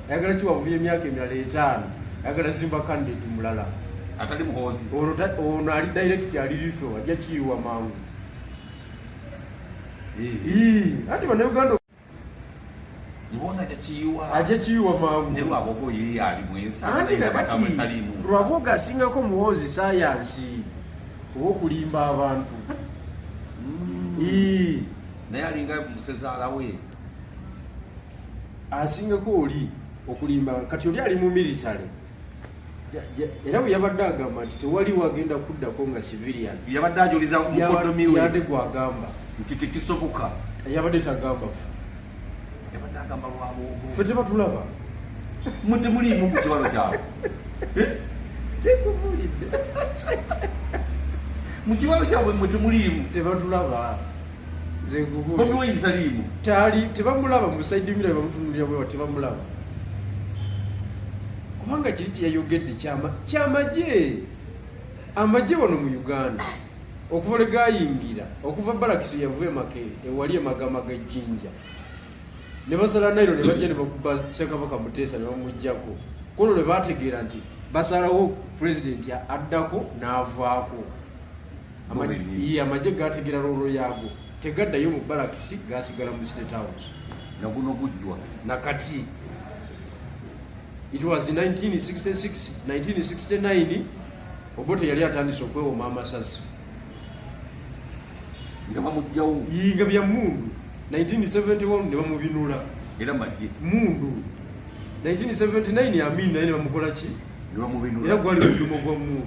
[SPEAKER 2] ayagala kiwanvuya emyaka emirala 5, ayagala zimba candidate mulala.
[SPEAKER 1] Atali Muhoozi.
[SPEAKER 2] Ono ono ali direct, ali lethal, ajja kiyiwa mangu. Ii, anti Bannayuganda.
[SPEAKER 1] Muhoozi ajja kiyiwa.
[SPEAKER 2] Ajja kiyiwa mangu.
[SPEAKER 1] Ne Lwabogo ye ali mwensa.
[SPEAKER 2] Anti kakati Lwabogo asingako Muhoozi sayansi ow'okulimba abantu. Ii.
[SPEAKER 1] Naye alinga musezaala we.
[SPEAKER 2] Asingako oli okulimba. Kati oli ali mu military. Era bwe yabadde agamba nti tewali wagenda kuddako nga civilian,
[SPEAKER 1] yabadde ajuliza mukoddomi we.
[SPEAKER 2] Yabadde gwagamba.
[SPEAKER 1] Nti tekisoboka.
[SPEAKER 2] Yabadde tagamba ffe.
[SPEAKER 1] Yabadde agamba Lwaboogo.
[SPEAKER 2] Ffe tebatulaba.
[SPEAKER 1] Mwe temuliimu mu kibalo kyabwe?
[SPEAKER 2] Kikubuulidde.
[SPEAKER 1] Mu kibalo kyabwe mwe temuliimu?
[SPEAKER 2] Tebatulaba, nze
[SPEAKER 1] Bobi
[SPEAKER 2] nkubuulira.
[SPEAKER 1] Wine taliimu?
[SPEAKER 2] Tali, tebamulaba mu side mirror, bamutunulira bwewa, tebamulaba, kubanga kiri kyeyayogedde kyamagye. Amagye wano mu Uganda okuva lwe gayingira, okuva barracks yavuye Makerere ewali emagamaga ejjinja, ne basala Nile, ne bajja ne bakuba Ssekabaka Muteesa ne bamugjako. Kono lwe bategeera nti basalawo pulezidenti addako n'avaako.
[SPEAKER 1] Bo bennyini.
[SPEAKER 2] Iye, amagye gategeera role yaago, tegaddayo mu barracks, gasigala mu State House.
[SPEAKER 1] Naguno gujjwa.
[SPEAKER 2] Nakati it was 1966, 1969, Obote yali atandise okwewoma amasasi.
[SPEAKER 1] Nga bamugjawo.
[SPEAKER 2] Yiga bya mundu. 1971 ne bamubinula.
[SPEAKER 1] Era magye.
[SPEAKER 2] Mundu. 1979 Amin naye ne bamukola ki? Era gwali mudumo gwa mundu.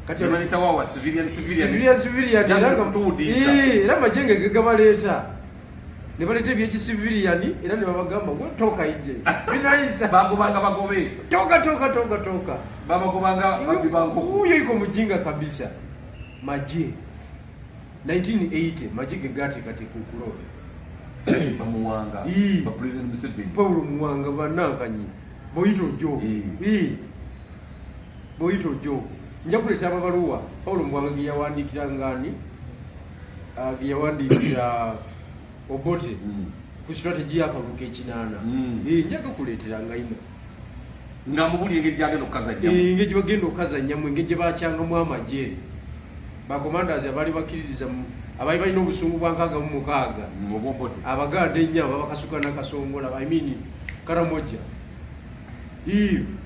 [SPEAKER 1] Kati baletawo civilian
[SPEAKER 2] civilian civilian era amagye nga gegabaleeta ne baleeta ebyekisiviliyani era ne babagamba we toka ije binayisa
[SPEAKER 1] bagobanga bagobe
[SPEAKER 2] toka toka toka toka
[SPEAKER 1] babagobanga babbi bankoko.
[SPEAKER 2] Huyo iko mujinga kabisa. Magye 1980 magye ge gateekateeka okulonda.
[SPEAKER 1] Bamuwanga ba President Museveni.
[SPEAKER 2] Paulo Muwanga banankanyi boyita ojo boyita ojo nja kuleeta amabaluwa Paulo Muwanga ge yawandiikira ngani ge yawandiikira Obote ku strategy y'akalulu k'ekinaana. Nja gakuleetera nga ino
[SPEAKER 1] nga mubuli engeri gyagenda okukazannyamu,
[SPEAKER 2] engeri gye bagenda okukazannyamu, engeri gye bakyangamu amagye bakomandazi abaali bakkiririza abaali balina obusungu bwa 66 Abaganda ennyo ababakasuka nakasongola, I mean Karamoja,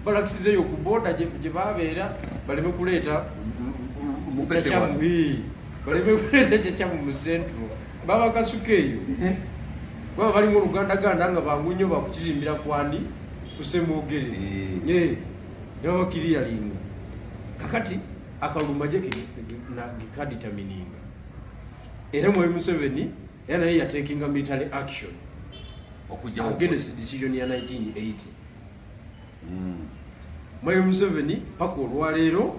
[SPEAKER 2] balakisizeeyo ku boda gye babeera baleme kuleeta kyakyamu, baleme kuleeta kyakyamu mu central, babakasuka eyo baba balinga olugandaganda nga bangu nnyo bakukizimbira kwani kusemwogere ne babakiriyalinga. Kakati akalulu magye gekaditamininga era Mwami Museveni era naye yatekinga military action against decision ya 1980. Mwami Museveni paka olwaleero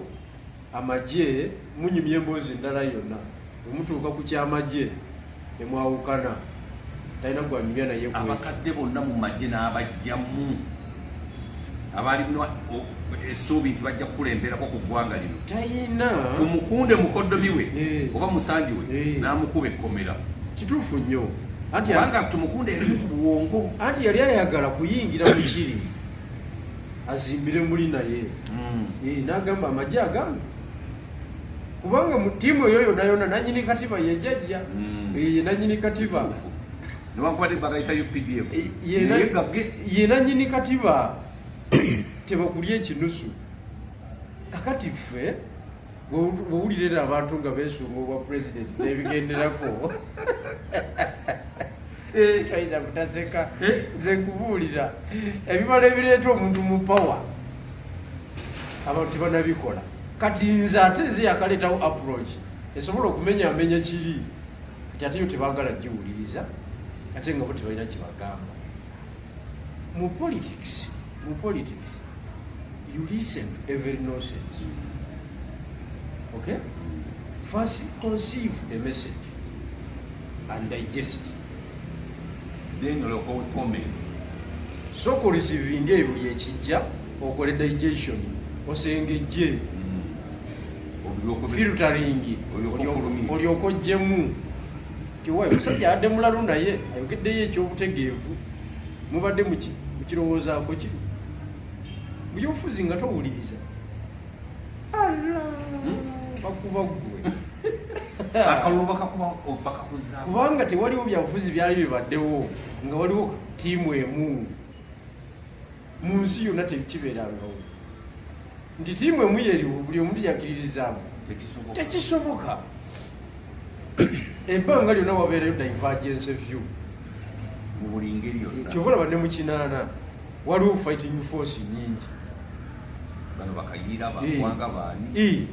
[SPEAKER 2] amagye munyumya emboozi endala yonna, bwemutuuka ku kyamagye nemwawukana, talina gwanyumya naye.
[SPEAKER 1] Abakadde bonna mu magye n'abajjamu abalina essuubi nti bajja kukulemberako ku ggwanga lino.
[SPEAKER 2] Tayina.
[SPEAKER 1] Tumukunde mukoddomi we oba musanji we n'amukuba ekkomera.
[SPEAKER 2] Kituufu nnyo.
[SPEAKER 1] Kubanga Tumukunde yali ku buwongo.
[SPEAKER 2] Anti yali ayagala kuyingira mu kiri azimbire muli naye. N'agamba amagye agange kubanga mu ttiimu eyo yonna yonna nanyini katiba ye jjajja. Ye nanyini katiba.
[SPEAKER 1] Newankubadde bagayita UPDF.
[SPEAKER 2] Ye nanyini katiba tebakulya ekinusu. Kakati ffe bwowulira abantu nga beesunga obwa pulezidenti n'ebigenderako toyinza butaseka. Nze nkubuulira ebibalo ebireeta omuntu mu power abantu tebanabikola. Kati nze ate nze yakaleetawo approach esobola okumenyaamenya kiri kati ate yo tebaagala giwuliriza ate nga bo tebalina kyebagamba. Mu politics you listen to every nonsense. Okay? First conceive the message and digest.
[SPEAKER 1] Then olyoka comment.
[SPEAKER 2] Sooka oreceiving ebyo buli ekijja okole digestion osengejje filtering olyoka ojjemu tiwayo musajja adde mulalu naye ayogeddeyo ekyobutegeevu mubadde mukirowoozaako kino byofuzi nga towuliriza bakuba ggwe
[SPEAKER 1] akalulu bakakuzaako
[SPEAKER 2] kubanga tewaliwo byabufuzi byali bibaddewo nga waliwo ttiimu emu mu nsi yonna tekibeerangawo nti ttiimu emu yeriwo buli omuntu yakkiririzaamu tekisoboka. Ebbanga lyonna wabeerayo divergence view
[SPEAKER 1] mu buli ngeri yonna.
[SPEAKER 2] Kyova olaba ne mu kinaana waliwo fighting force nyingi.
[SPEAKER 1] Bano bakayiira bakwanga baani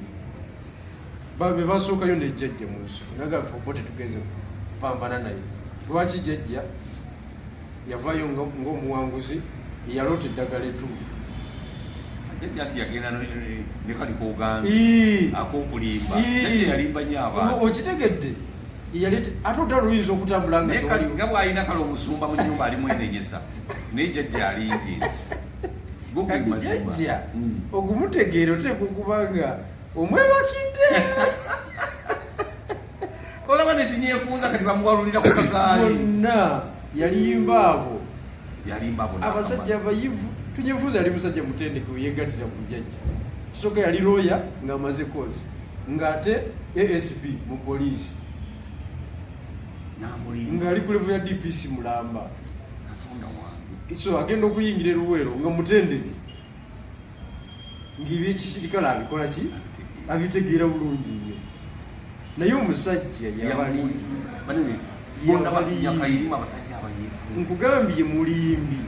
[SPEAKER 2] be basookayo nejjajja mu nsiko nagafe obo tetugeze kupambana naye. Lwaki jjajja yavaayo ng'omuwanguzi eyaloota eddagala ettuufu?
[SPEAKER 1] Jjajja nti yagenda ne kaliko oganzi ak'okulimba. Jjajja yalimba nnyo abantu.
[SPEAKER 2] Okitegedde ate otalo luyinza okutambula
[SPEAKER 1] nga nga bw'alina kale omusumba mu nnyumba alimwenenyesa naye jjajja alinga ensi.
[SPEAKER 2] Jjajja okumutegeera oteekwa okuba nga omwebakidde.
[SPEAKER 1] Olaba netinyefuuza kati bamuwalulira ku kagaali.
[SPEAKER 2] Bonna yalimba abo.
[SPEAKER 1] Yalimba abo.
[SPEAKER 2] Abasajja abayivu. Tunyefuuza yali musajja mutendeke weyegattira ku jjajja. Kisooka yali lawyer ng'amaze course ng'ate ASP mu poliisi. Ng'ali ku level ya DPC Mulamba.
[SPEAKER 1] Katonda wange.
[SPEAKER 2] So agenda okuyingira e Luweero nga mutendeke. Ng'ebyekisirikale abikola ki? Abitegeera bulungi nnyo. Naye omusajja yabali
[SPEAKER 1] abasajja abayivu.
[SPEAKER 2] Nkugambye mulimbi.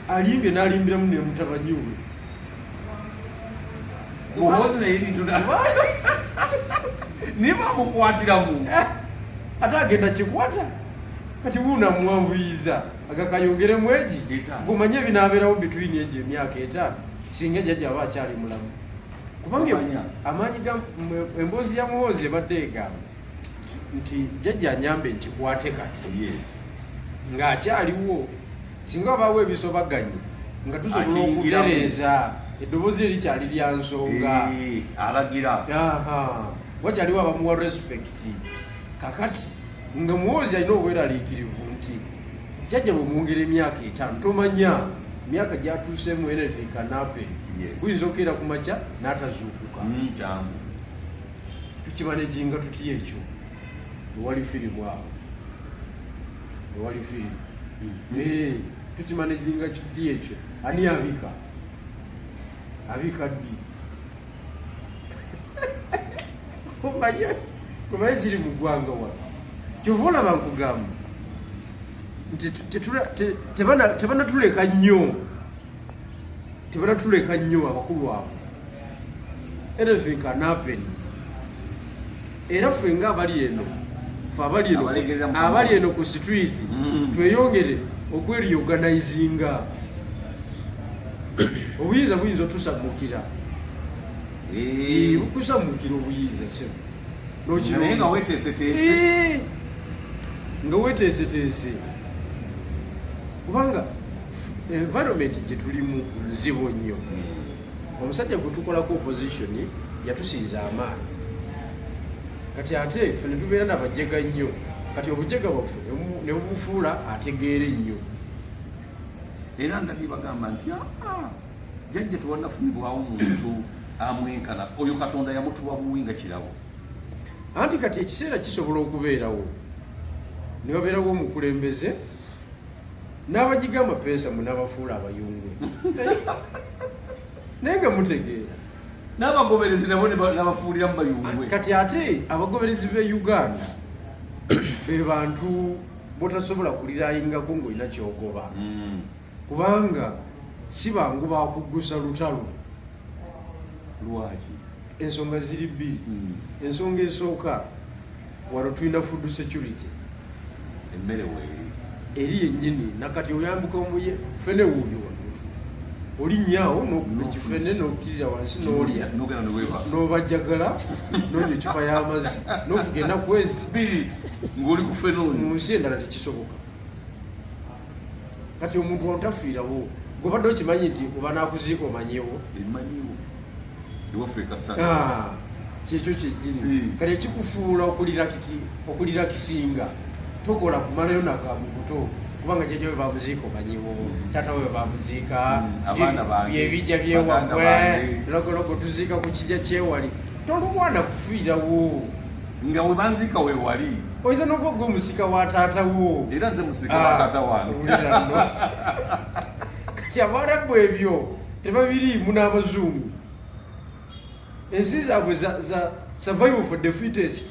[SPEAKER 2] Alimbye n'alimbiramu ne mutabani we.
[SPEAKER 1] Muhoozi naye ebintu naye bamukwatiramu.
[SPEAKER 2] Ate agenda kikwata kati wuuna muwanvuyiza agakayongeremu egi.
[SPEAKER 1] 5.
[SPEAKER 2] Gumanye ebinaabeerawo between egyo emyaka 5 singa jjajja aba akyali mulamu, kubanga
[SPEAKER 1] Omanya.
[SPEAKER 2] amaanyi ga emboozi ya Muhoozi ebadde egamba nti jjajja anyambe nkikwate kati ng'akyaliwo, singa wabaawo ebisobaganye nga tusobola
[SPEAKER 1] Akiyingiramu.
[SPEAKER 2] okutereeza eddoboozi erikyali lya nsonga.
[SPEAKER 1] Alagira.
[SPEAKER 2] Aha, wakyaliwo abamuwa respect. Kakati nga Muhoozi alina obweraliikirivu nti jjajja bwemwongera emyaka 5, tomanya emyaka gyatuuseemu, anything can happen. Guyinza okukeera ku makya n'atazuukuka.
[SPEAKER 1] Kyangu.
[SPEAKER 2] Tukimanaginga tutya ekyo? Ewali firimu awo, ewali firimu. Tukimanaginga tutya ekyo? Ani abika? Abika ddi? Omanye kumanye kiri mu ggwanga wano, kyova olaba nkugamba nti tebanatuleka nnyo, tebanatuleka nnyo abakulu abo. Anything can happen. Era ffe nga abali eno, ffe abali eno,
[SPEAKER 1] Abalegerera mu
[SPEAKER 2] abali eno ku street, tweyongere okwereorganizinga. Obuyinza buyinza otusamukira. Bukusamukira obuyinza, sebo.
[SPEAKER 1] Naye nga weteeseteese.
[SPEAKER 2] Nga weteeseteese, kubanga environment gye tulimu nzibu nnyo. Omusajja gwe tukolako opposition yatusinza amaanyi. Kati ate ffe ne tubeera nabajega nnyo. Kati obujega bwaffe ne bubufuula ategeera ennyo.
[SPEAKER 1] Era ndabye bagamba nti, "Ah, jjajja tewanafunibwawo muntu amwenkana oyo, Katonda yamutuwa buwi nga kirabo."
[SPEAKER 2] Anti kati ekiseera kisobola okubeerawo ne wabeerawo omukulembeze n'abagiga amapeesa mu n'abafuula abayungwe, naye nga mutegeera.
[SPEAKER 1] N'abagoberezi nabo n'abafuuliramu bayungwe.
[SPEAKER 2] Kati ate abagoberezi b'e Uganda be bantu botasobola kulirayingako ng'olina kyogoba, kubanga si bangu bakuggusa lutalo.
[SPEAKER 1] Lwaki?
[SPEAKER 2] Ensonga ziri bbiri. Ensonga esooka, wano tulina food security.
[SPEAKER 1] Emmere weeri.
[SPEAKER 2] Eri yennyini. Nakati oyambuka omuye fene wuuyo wano, olinnyawo n'okuba ekifene n'okkirira wansi n'olya.
[SPEAKER 1] Nogenda neweba.
[SPEAKER 2] N'obajjagala n'onywa ecupa y'amazzi n'ofuga ennaku ezi
[SPEAKER 1] 2 ng'oli ku fene.
[SPEAKER 2] Mu nsi endala tekisoboka. Kati omuntu wano tafiirawo. Gobadde okimanyi nti oba nakuziika omanyiwo?
[SPEAKER 1] Emanyiwo, ewaffe ekasana.
[SPEAKER 2] Ah, kyekyo kyennyini. Kati ekikufuula okulirakisinga, tokola kumalayo nakamubuto, kubanga jjajja we bamuziika omanyiwo, taata we bamuziika,
[SPEAKER 1] Abaana bange,
[SPEAKER 2] byebijja
[SPEAKER 1] baganda
[SPEAKER 2] byewaggwe,
[SPEAKER 1] bange.
[SPEAKER 2] Logologo tuziika ku kijja kyewali, tolwana kufiirawo.
[SPEAKER 1] Nga we banziika wewali.
[SPEAKER 2] Oyinza n'okuba gwe omusika wa taata wo.
[SPEAKER 1] Era nze musika wa taata wange.
[SPEAKER 2] Wulira nno. Kati Abarabu ebyo tebabiriimu, n'Abazungu. Ensi zaabwe za survival for the fittest.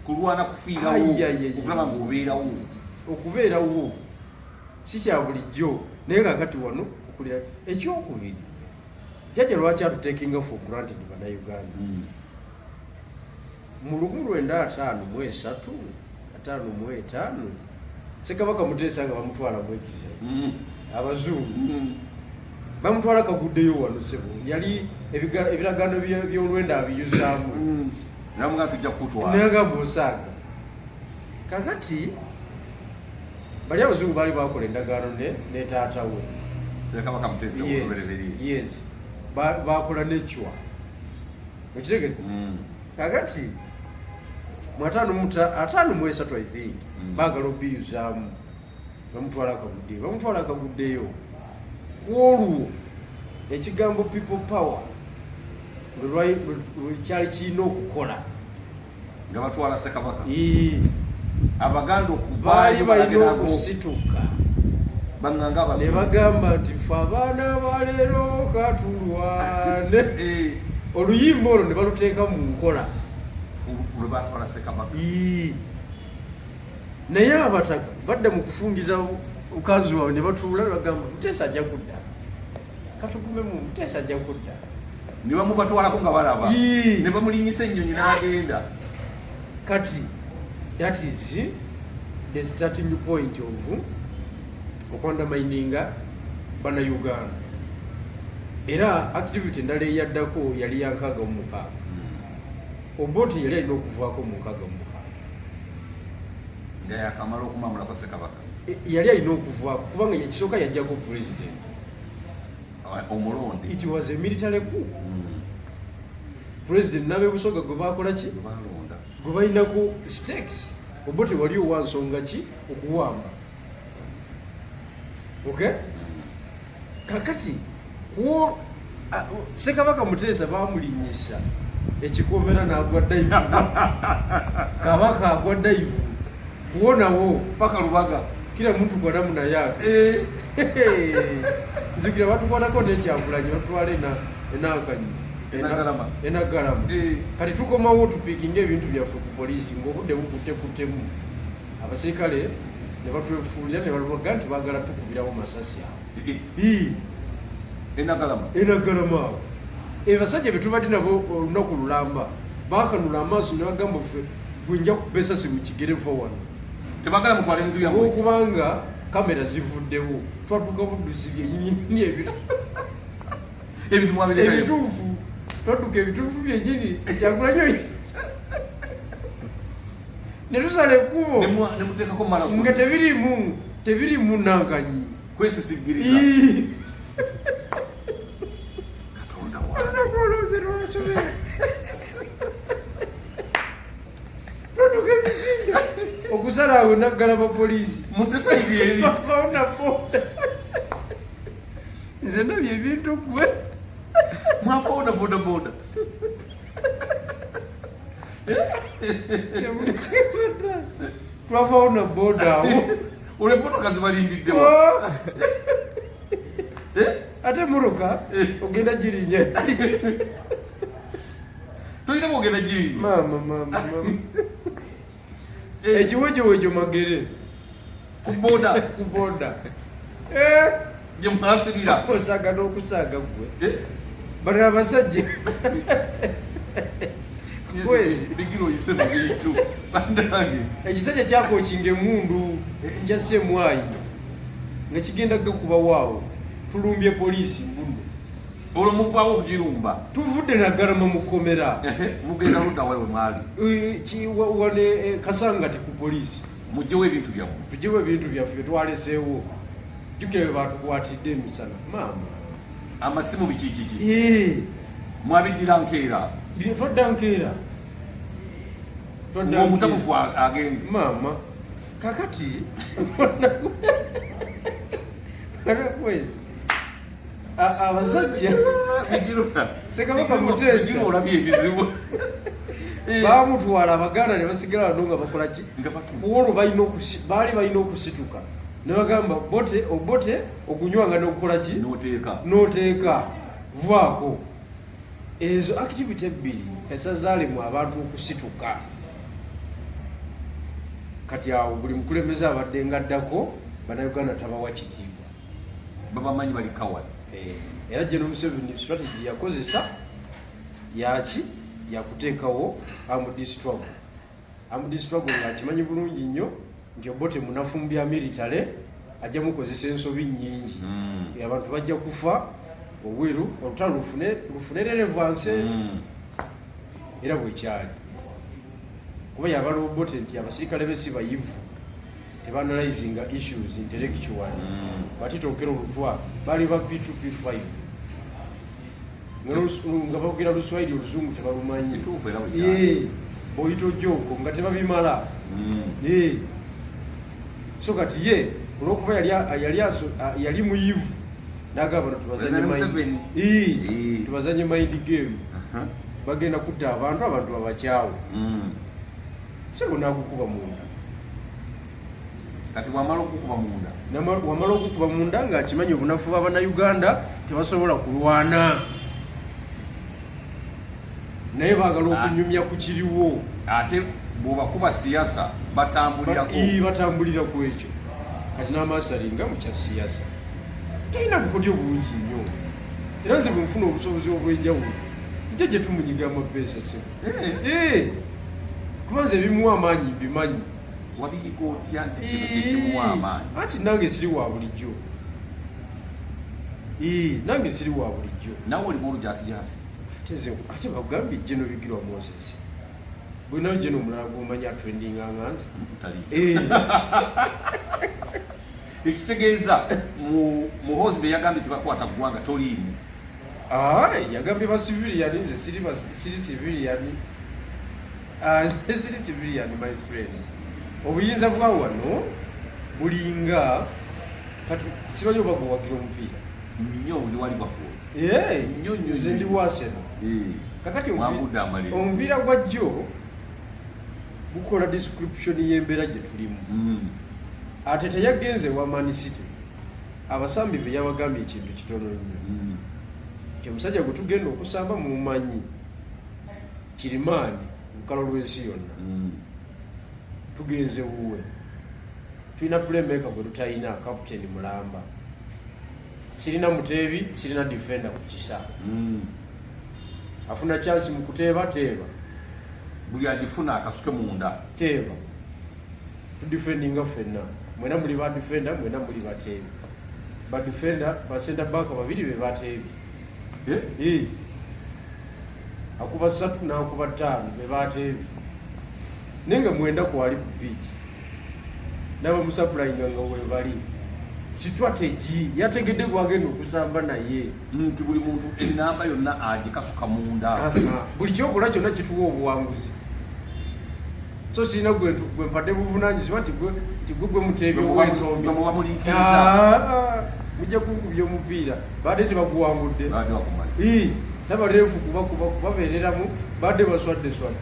[SPEAKER 1] Kulwana kufiirawo.
[SPEAKER 2] Ai, ai, ai.
[SPEAKER 1] Okulaba ng'obeerawo.
[SPEAKER 2] Okubeerawo si kya bulijjo. Naye kakati wano okulira ekyokubiri, jjajja lwaki atutekinga for granted, Bannayuganda? Mu 1953, 55, Ssekabaka Muteesa nga bamutwala mu exile, Abazungu bamutwala kaguddeyo wano, sebo. Yali ebiragaano by'olwenda abiyuzaamu.
[SPEAKER 1] Namuga tujja kukutwala.
[SPEAKER 2] Nagamba osaaga. Kakati bali Abazungu baali bakola endagaano ne taata we.
[SPEAKER 1] Ssekabaka Muteesa
[SPEAKER 2] Yes,
[SPEAKER 1] olubereberye.
[SPEAKER 2] yes. Bakola necwa, okitegedde? Kakati mu 53, I think, baagala obiyuzaamu, bamutwala akaguddeyo, bamutwala akaguddeyo. Ku olwo ekigambo people power lwe kyali kirina okukola.
[SPEAKER 1] Nga batwala Ssekabaka,
[SPEAKER 2] Ii,
[SPEAKER 1] Abaganda
[SPEAKER 2] baali
[SPEAKER 1] okuvaayo
[SPEAKER 2] balina
[SPEAKER 1] balagerako
[SPEAKER 2] okusituka
[SPEAKER 1] baŋŋanga
[SPEAKER 2] ne
[SPEAKER 1] Abazungu.
[SPEAKER 2] bagamba nti fe abaana baleero katulwane. Oluyimba olwo ne baluteeka mu nkola.
[SPEAKER 1] Lwe batwala Ssekabaka.
[SPEAKER 2] Ii. Naye abataka badda mu kufungiza bukanzu waabwe ne batuula ne bagamba, Muteesa ajja kudda, katugumemu, Muteesa ajja kudda.
[SPEAKER 1] Ne bamubatwalako nga balaba. Ne bamulinyisa ennyonyi n'agenda.
[SPEAKER 2] Kati that is the starting point of okwandamininga Bannayuganda. Era activity endala eyaddako yali ya 66. Obote yali alina okuvaako mu 66.
[SPEAKER 1] Nga yakamala okumamulako Ssekabaka.
[SPEAKER 2] Yali alina okuvaako kubanga ekisooka yajjako president
[SPEAKER 1] omulonde.
[SPEAKER 2] It was a military coup. President n'abebusoga gwe bakola ki?
[SPEAKER 1] Gwe balonda.
[SPEAKER 2] Gwe balinako stakes. Obote wali owa nsonga ki okuwamba? Okay, kakati ku Ssekabaka Muteesa bamulinyisa ekikomera n'agwa dive. Kabaka agwa dive kuwonawo
[SPEAKER 1] paka Lubaga.
[SPEAKER 2] Kila muntu kwa namna yake. Nzukira batukwatako n'ekyagulanyi, batwala enakanyi.
[SPEAKER 1] Enagalama.
[SPEAKER 2] Enagalama. Kati tukomawo tupiikinga ebintu byaffe ku poliisi ng'obudde bukuttekuttemu. Abasirikale ne batwefuulira ne balubaga nti baagala tukubirawo masasi awo.
[SPEAKER 1] Enagalama.
[SPEAKER 2] Enagalama awo. Ebasajja be tubadde nabo olunaku lulamba bakanula amaaso ne bagamba, ffe gwe nja kuba esasi mu kigere, va wano.
[SPEAKER 1] Tebagala mutwale bintu byammwe.
[SPEAKER 2] Olwokubanga kamera zivuddewo, twatuka buddusi byenyini ebyo.
[SPEAKER 1] Ebintu mwabirekayo.
[SPEAKER 2] Ebituufu, twadduka ebituufu byenyini. Kyagulanyo ne tusala ekkubo.
[SPEAKER 1] Ne muteekako mala.
[SPEAKER 2] Nga tebirimu nankanyi.
[SPEAKER 1] Kwesisigiriza. Katonda wange.
[SPEAKER 2] Twadduka emisinde okusala awo Naggalama poliisi.
[SPEAKER 1] Mudde side eri.
[SPEAKER 2] Baona boda. Nze ndabye ebintu gwe.
[SPEAKER 1] Mwaboda boda boda.
[SPEAKER 2] Twavaawo na boda awo.
[SPEAKER 1] Olwo emmotoka zibalindiddewa?
[SPEAKER 2] Oh! Ate emotoka ogenda girinya?
[SPEAKER 1] Tolina bwogenda girinya.
[SPEAKER 2] Maama, maama, maama, ekiwejowejo Magere.
[SPEAKER 1] Ku boda.
[SPEAKER 2] Ku boda.
[SPEAKER 1] Gye mwasibira.
[SPEAKER 2] Osaaga n'okusaaga gwe. Bano abasajja kwezi.
[SPEAKER 1] Bigira oyise mu bintu bandange.
[SPEAKER 2] Ekisajja kyakokinga emundu kya semwayi nga kigenda gakuba waawo, tulumbye poliisi mbuno.
[SPEAKER 1] Olwo muvaawo okugirumba?
[SPEAKER 2] Tuvudde Naggalama mu kkomera.
[SPEAKER 1] Mugenda ludda wawe mwali?
[SPEAKER 2] Wane Kasangati ku poliisi.
[SPEAKER 1] Mugyewo ebintu byammwe.
[SPEAKER 2] Tugyewo ebintu byaffe byetwaleseewo. Jjukira bwe batukwatidde emisana, maama.
[SPEAKER 1] Amasimu bikikiki? Mwabiddira nkeera?
[SPEAKER 2] Twadda nkeera. Twadda
[SPEAKER 1] Ng'omutabufu agenze.
[SPEAKER 2] Maama, kakati kwezi abasajja Ssekabaka Muteesa.
[SPEAKER 1] Bigira olabye ebizibu.
[SPEAKER 2] Bamutwala, Abaganda ne basigala wano nga bakola ki?
[SPEAKER 1] Nga batu
[SPEAKER 2] Kuolwo baali balina okusituka ne bagamba Bote, Obote ogunywanga n'okukola ki?
[SPEAKER 1] Noteeka.
[SPEAKER 2] N'oteeka vaako. Ezo activity ebbiri esazaalemu abantu okusituka. Kati awo buli mukulembeze abadde ngaddako Bannayuganda tabawa kitiibwa.
[SPEAKER 1] Babamanyi bali coward.
[SPEAKER 2] Era General Museveni strategy yakozesa yaki? Yakuteekawo armed struggle. Armed struggle ng'akimanyi bulungi nnyo nti Obote munafu mu bya military, ajja mukozesa ensobi nnyingi. Abantu bajja kufa obweru, olutalo lufune relevance. Era bwekyali, kuba yabala Obote nti abasirikale be si bayivu, tebaanalyzinga issues intellectually. Batitokera olutwa baali ba P2 P5 nga boogera Luswayiri, Oluzungu tebalumanyi.
[SPEAKER 1] Kituufu, era bwekyali.
[SPEAKER 2] Oyita ojjooko nga tebabimala. So kati ye olwokuba yali muyivu, nagamba no tubazanye
[SPEAKER 1] President Museveni.
[SPEAKER 2] Tubazanye mind game. Bagenda kutta abantu, abantu babakyawe. Sebo nagukuba munda.
[SPEAKER 1] Kati bwamala okukuba munda?
[SPEAKER 2] Wamala okukuba munda ng'akimanyi obunafu bw'Abannayuganda, tebasobola kulwana, naye baagala okunyumya ku kiriwo.
[SPEAKER 1] Ate bw'obakuba siyasa batambulirako.
[SPEAKER 2] Batambulira ku ekyo. Kati n'amaaso alinga mu kya siyasa, talina bukodyo bungi nnyo. Era nze bwe nfuna obusobozi obw'enjawulo Jjajja tumunyiga amapeesa sebo. Eh. Kuba nze ebimuwa amaanyi mbimanyi.
[SPEAKER 1] Wabiyiga otya nti kino kyekimuwa amaanyi?
[SPEAKER 2] Anti nange siri wa bulijjo. Nange siri wa bulijjo.
[SPEAKER 1] Nawe olimu olujasijasi?
[SPEAKER 2] Ate bagambye General Bigirwa Moses. Bulinayo General omulala gw'omanyi atrendinga nga nze?
[SPEAKER 1] Tali. Ekitegeeza Muhoozi bye yagambye tebakwata ggwanga toliimu.
[SPEAKER 2] Yagambye ba civilian, nze siri civilian. Nze siri civilian, my friend. Obuyinza bwa wano bulinga kati simanyi oba gwewagira omupiira.
[SPEAKER 1] Nnyo, ndi wa Liverpool. Nnyo, nnyo,
[SPEAKER 2] Nze ndi
[SPEAKER 1] nnyo.
[SPEAKER 2] wa Arsenal. Kakati
[SPEAKER 1] Mwagudde amaliro.
[SPEAKER 2] omupiira gwa jjo gukola description y'embeera gye tulimu. Ate teyagenze wa Man City. Abasambi be yabagambye ekintu kitono nnyo. Nti omusajja gwe tugenda okusamba mumumanyi kirimaanyi lukalo lw'ensi yonna. Tugenze wuwe. Tulina playmaker gwe tutalina, captain Mulamba. Sirina muteebi, sirina defender ku kisa. Afuna chance mu kuteeba, teeba.
[SPEAKER 1] Buli agifuna akasuke munda.
[SPEAKER 2] Teeba. Tudefendinga ffenna. Mwena muli ba defender, mwena muli bateebi. Ba defender, ba center back babiri be bateebi. Akuba 3 n'akuba 5 be bateebi. Naye nga mwenda kwali ku beach. N'abamusupplyinga nga we bali. Strategy yategedde gwagenda okusamba naye.
[SPEAKER 1] Nti buli muntu ennamba yonna agikasuka munda.
[SPEAKER 2] Buli kyokola kyonna kituwa obuwanguzi. So sirina gwe mpadde buvunaanyizibwa nti gwe muteebi ow'ensombi.
[SPEAKER 1] Gwe mubamuliikiriza.
[SPEAKER 2] Mujja kunkubya omupiira. Badde tebaguwangudde.
[SPEAKER 1] Badde bakumaze.
[SPEAKER 2] Taba refu kubabeereramu, badde baswadde swadde.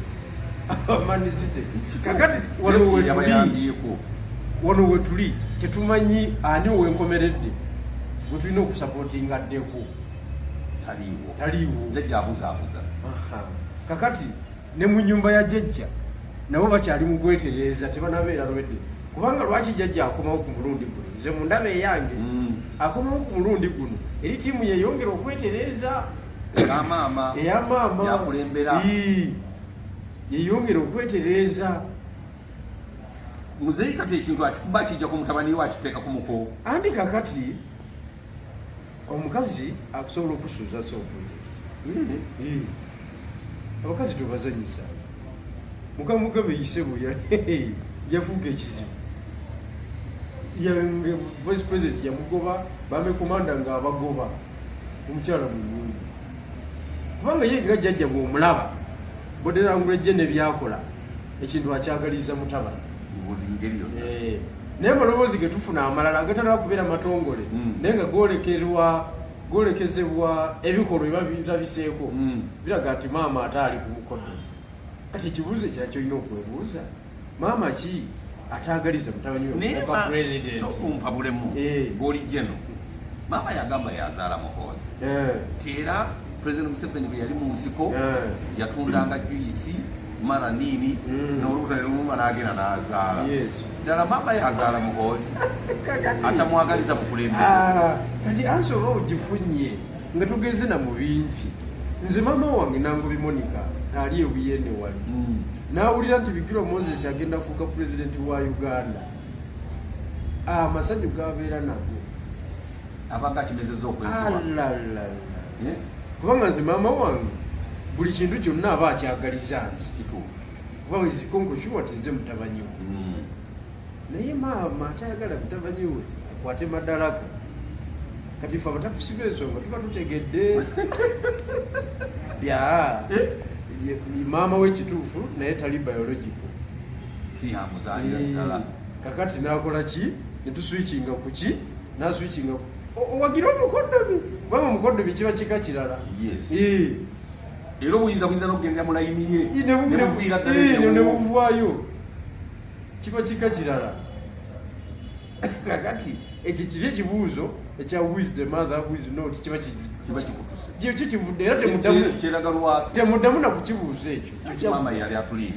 [SPEAKER 2] Man City.
[SPEAKER 1] Kituufu.
[SPEAKER 2] Kakati wano
[SPEAKER 1] Refu
[SPEAKER 2] we tuli.
[SPEAKER 1] yabayambyeko.
[SPEAKER 2] Wano we tuli tetumanyi ani owenkomeredde gwe tulina okusapootinga addeko.
[SPEAKER 1] Taliiwo.
[SPEAKER 2] Taliiwo.
[SPEAKER 1] Jjajja abuzaabuza.
[SPEAKER 2] Kakati ne mu nnyumba ya jjajja nabo bakyali mu kwetereeza, tebanabeera lwedde. Kubanga lwaki jjajja akomawo ku mulundi guno? Nze mu ndaba eyange, akomawo ku mulundi guno eri ttiimu yeeyongera okwetereeza.
[SPEAKER 1] Eya maama.
[SPEAKER 2] Eya maama.
[SPEAKER 1] Yakulembera.
[SPEAKER 2] Yeeyongera okwetereeza.
[SPEAKER 1] Muzeeyi kati ekintu akikuba akijja ku mutabani we akiteeka ku muko.
[SPEAKER 2] Anti kakati omukazi akusobola okusuuza so project. Abakazi tebazannyisa. Mukama Mugabe Yisebo yafuuka ekizibu. Yange vice president yamugoba, bame commander ng'abagoba omukyala mu nnyumba. Kubanga ye nga jjajja bw'omulaba, body language ye ne by'akola, ekintu akyagaliza mutabani.
[SPEAKER 1] Buli ngeri yonna.
[SPEAKER 2] Naye amaloboozi ge tufuna amalala agatalaba kubeera matongole, naye nga goolekezebwa ebikolwa ebiba birabiseeko, biraga nti maama ate ali ku mukodo. Kati ekibuuzo ekirala ky'olina okwebuuza, maama ki ataagaliza mutabani we
[SPEAKER 1] Naye
[SPEAKER 2] okufuuka president?
[SPEAKER 1] So ompabulemu, gw'oli General. Maama yagamba yazaala Muhoozi. Nti era President Museveni bwe yali mu nsiko, yatundanga juyisi, mara nini, n'olubuto ne lumuluma n'agenda n'azaala. Ddala maama yazaala Muhoozi.
[SPEAKER 2] Kakati.
[SPEAKER 1] Atamwagaliza bukulembeze.
[SPEAKER 2] Kati ansi oba ogifunye nga tugeze na mu bingi. Nze maama wange Nangobi Monica ali e Buyende wali. N'awulira nti Bigirwa Moses agenda kufuuka pulezidenti wa Uganda. Amasanyu gabeera nago.
[SPEAKER 1] Abanga akimezezza okwenkuba.
[SPEAKER 2] Alalala. Kubanga nze maama wange buli kintu kyonna aba akyagaliza nze.
[SPEAKER 1] Kituufu.
[SPEAKER 2] Kuba ezikonko sure nti nze mutabani we. Naye maama atayagala mutabani we akwate madaraka. Kati ffe abatakusi b'ensonga tuba tutegedde. Ya. Ye, maama we kituufu naye tali biological.
[SPEAKER 1] Si yamuzaalira ddala.
[SPEAKER 2] Kakati n'akola ki? Ne tuswitchinga ku ki? N'aswitchinga ku owagira omukoddomi. Kubanga omukoddomi kiba kika kirala.
[SPEAKER 1] Era obuyinza buyinza n'okugendera mu layini ye.
[SPEAKER 2] Ne
[SPEAKER 1] Ne buviira ddala
[SPEAKER 2] ne
[SPEAKER 1] ewuwo.
[SPEAKER 2] buvaayo. Kiba kika kirala. Kakati ekyo kiri ekibuuzo ekya who is the mother, who is not, kiba
[SPEAKER 1] Kiba kikutuse.
[SPEAKER 2] Kyo kivudde era
[SPEAKER 1] Kyeraga lwatu.
[SPEAKER 2] temuddamu na kukibuuza ekyo.
[SPEAKER 1] Anti maama yali atulimbye.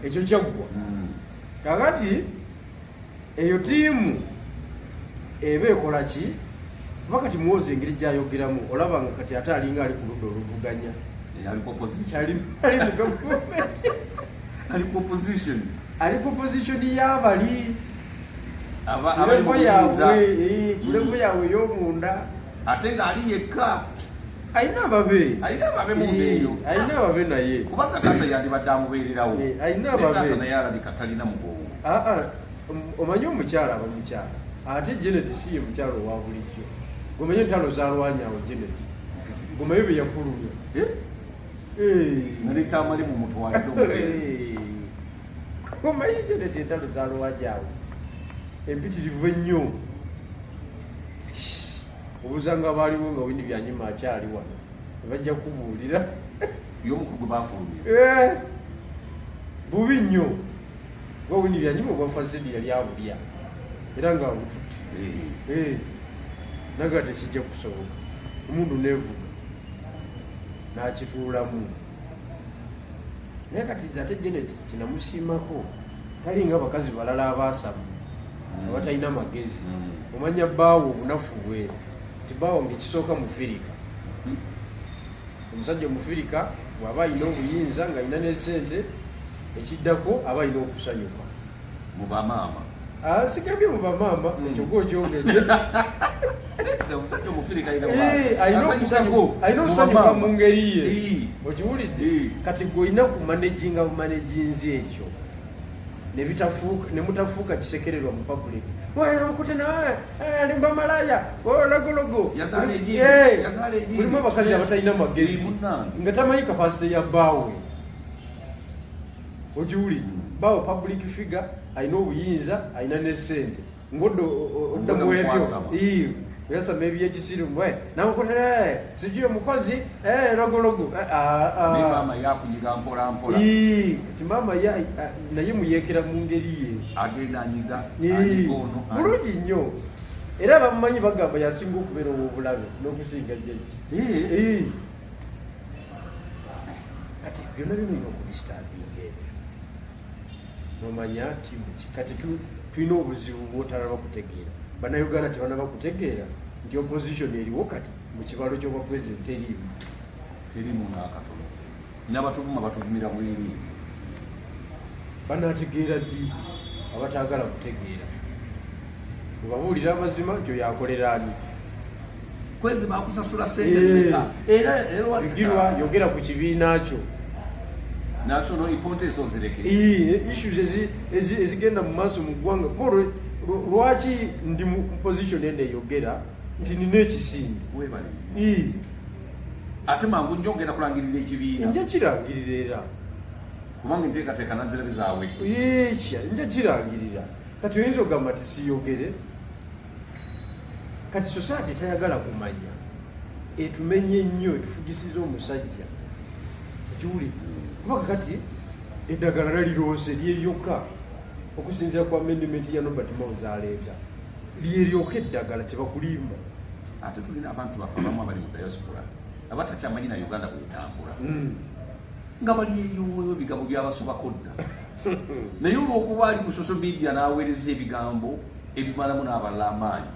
[SPEAKER 2] Ekyo kyaggwa. Kakati eyo ttiimu eba ekola ki? Kuba kati Muhoozi engeri gy'ayogeramu olaba nga kati ate alinga ali ku ludda oluvuganya.
[SPEAKER 1] Ali ku opposition.
[SPEAKER 2] Ali mu gavumenti.
[SPEAKER 1] Ali ku opposition.
[SPEAKER 2] Ali ku position y'abali
[SPEAKER 1] abali mu
[SPEAKER 2] ku level
[SPEAKER 1] buyinza.
[SPEAKER 2] yaabwe, ku level yaabwe ey'omunda.
[SPEAKER 1] Ate ng'ali yekka.
[SPEAKER 2] Alina ababe.
[SPEAKER 1] Alina ababe munda eyo.
[SPEAKER 2] Alina ababe naye.
[SPEAKER 1] Kubanga taata yandibadde amubeererawo.
[SPEAKER 2] Alina
[SPEAKER 1] Ne
[SPEAKER 2] ababe.
[SPEAKER 1] taata naye alabika talina mugongo.
[SPEAKER 2] Aa, omanyi omukyala aba mukyala, ate Janet si ye mukyala owa bulijjo. Gomanyi entalo zalwanya awo Janet, gomanyi bye yafulumya.
[SPEAKER 1] Eh? Nga ne Tamale mumutwalidde omugenzi.
[SPEAKER 2] Omanyi Janet entalo zalwanya awo empitirivu ennyo. Obuuza nga baaliwo nga Winnie Byanyima akyali wano, bajja kubuulira.
[SPEAKER 1] Y'omu gwe bafulumya.
[SPEAKER 2] Bubi nnyo, kuba Winnie Byanyima obwa First Lady yali abulya era nga abututte. Naga tekijja kusoboka, omundu nevuga n'akituulamu. Naye kati nze ate Janet kinamusiimako, talinga abakazi balala abaasamu abatalina magezi. Omanya bbaawo obunafu bwe nti bbaawo ngaekisooka mufirika. Omusajja omufirika bw'aba alina obuyinza ng'alina ne sente, ekiddako aba alina okusanyuka.
[SPEAKER 1] Mu bamaama.
[SPEAKER 2] Ah, sigambye mu bamaama. Ekyo gwokyogedde.
[SPEAKER 1] Omusajja omufirika alina
[SPEAKER 2] alina alina okusanyuka mu ngeri ye. Okiwulidde?
[SPEAKER 1] Eh.
[SPEAKER 2] Kati gwe olina kumanaginga bumanaginzi ekyo ne mutafuuka kisekererwa mu public. Mukute nawe alimba malaya logologo.
[SPEAKER 1] Yazaala egindi, yazaala egindi.
[SPEAKER 2] Mulimu abakazi abatalina magezi.
[SPEAKER 1] Munnange.
[SPEAKER 2] Nga tamanyi capacity ya bbaawe. Okiwulidde? Bbaawe public figure, alina obuyinza, alina ne sente, ngodde odda
[SPEAKER 1] Ngodda
[SPEAKER 2] mu ebyo.
[SPEAKER 1] mukwasama.
[SPEAKER 2] Oyasama ebyekisiru mbwe namukutere sijui omukozi logologo.
[SPEAKER 1] Naye maama yakunyiga mpola mpola.
[SPEAKER 2] Kati maama naye muyeekera mu ngeri ye.
[SPEAKER 1] Agenda anyiga, anyiga ono.
[SPEAKER 2] Bulungi nnyo, era bamumanyi bagamba yasinga okubeera ow'obulabe n'okusinga jjajja. Kati byonna bino olina okubistandinga ebyo nomanya timu ki. Kati tulina obuzibu bwotalaba kutegeera. Bannayuganda tebanaba kutegeera nti opposition eriwo kati mu kibalo ky'obwa president teriimu.
[SPEAKER 1] Terimu n'akatono, n'abatuvuma batuvumira bwereere.
[SPEAKER 2] Banategeera ddi abataagala kutegeera? Obabuulira amazima nti oyo akolera ani?
[SPEAKER 1] Kwezi bakusasula sente mmeka? Era era
[SPEAKER 2] Bigirwa, yogera ku kibiina kyo.
[SPEAKER 1] National importance ozireke.
[SPEAKER 2] Issues ezigenda mu maaso mu ggwanga. Paul, lwaki ndi mu position eno eyogera nti nina ekisinde?
[SPEAKER 1] Webale. Ate mangu nnyo ogenda kulangirira ekibiina.
[SPEAKER 2] Nja kirangirira era.
[SPEAKER 1] Kubanga enteekateeka nazirabe zaawedde.
[SPEAKER 2] Ekya nja kirangirira. Kati oyinza ogamba nti siyogere? Kati society etayagala kumanya etumenye nnyo, etufugisiza omusajja. Okiwulidde? Kuba kakati eddagala naliroose lyeryokka, okusinziira ku amendment ya Norbert Mao zaleeta, lyeryoka eddagala, tebakulimba.
[SPEAKER 1] Ate tulina abantu baffe abamu abali mu diaspora abatakyamanyi na Uganda bwetambula, nga bali eyo, ebigambo byabasobako dda, naye olwokuba ali ku social media n'aweereza ebigambo ebimalamu n'abalala amaanyi.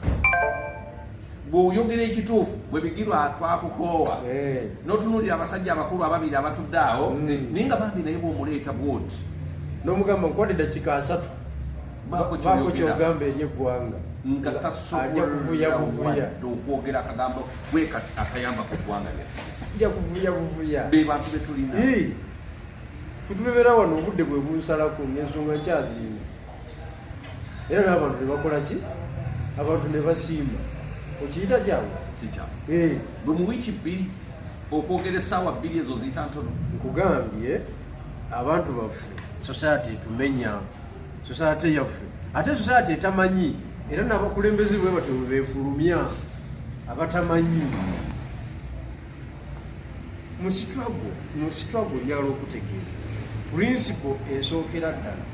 [SPEAKER 1] Bw'oyogera ekituufu, bwe Bigirwa twakukoowa, n'otunuulira abasajja abakulu ababiri abatudde awo, naye nga bambi, naye bw'omuleeta bwoti
[SPEAKER 2] n'omugamba nkwate dakiika 30,
[SPEAKER 1] baako
[SPEAKER 2] baako
[SPEAKER 1] ky'oyogera,
[SPEAKER 2] kyogamba eri eggwanga,
[SPEAKER 1] nga
[SPEAKER 2] ajja kuvuya
[SPEAKER 1] tasobola
[SPEAKER 2] buvuya.
[SPEAKER 1] Wadde okwogera akagambo bwe kati akayamba ku ggwanga lyaffe.
[SPEAKER 2] Ajja kuvuya buvuya.
[SPEAKER 1] Be bantu be tulina.
[SPEAKER 2] Ffe tubeera wano, obudde bwe bunsalako ng'ensonga nkyaziina, era n'abantu ne bakola ki? Abantu ne basiima. Okiyita kyangu?
[SPEAKER 1] Si kyangu. Bwe mu wiiki 2 okwogera essaawa 2 ezo ziyita ntono.
[SPEAKER 2] Nkugambye, abantu baffe, society etumenya, society yaffe, ate society etamanyi, era n'abakulembeze bwe batyo bwe beefulumya abatamanyi mu struggle. Mu struggle njagala okutegeeza principle esookera ddala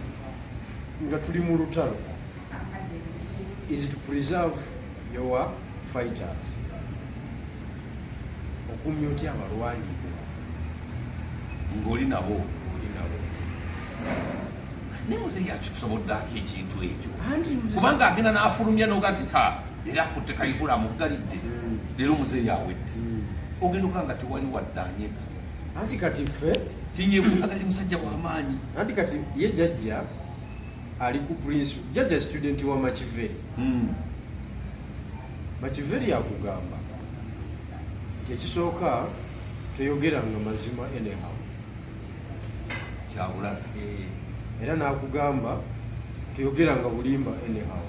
[SPEAKER 2] nga tuli mu lutalo is to preserve your fighters. Okumya otya abalwanyi bo?
[SPEAKER 1] Ng'oli nabo.
[SPEAKER 2] Oli nabo.
[SPEAKER 1] Naye muzeeyi akikusobodde atya ekintu ekyo?
[SPEAKER 2] Anti
[SPEAKER 1] Kubanga agenda n'afulumya noga nti ha, era akutte Kayihura amuggalidde. Leero muzeeyi awedde. Ogenda okuba nga tewali wadde anyega.
[SPEAKER 2] Anti kati ffe
[SPEAKER 1] Tinyefuulaga musajja w'amaanyi.
[SPEAKER 2] Anti kati ye jajja ali ku prince, jajja student wa Machiavelli. Machiavelli akugamba nti ekisooka, toyogeranga mazima anyhow.
[SPEAKER 1] Kyabulabe.
[SPEAKER 2] Era n'akugamba toyogeranga bulimba anyhow,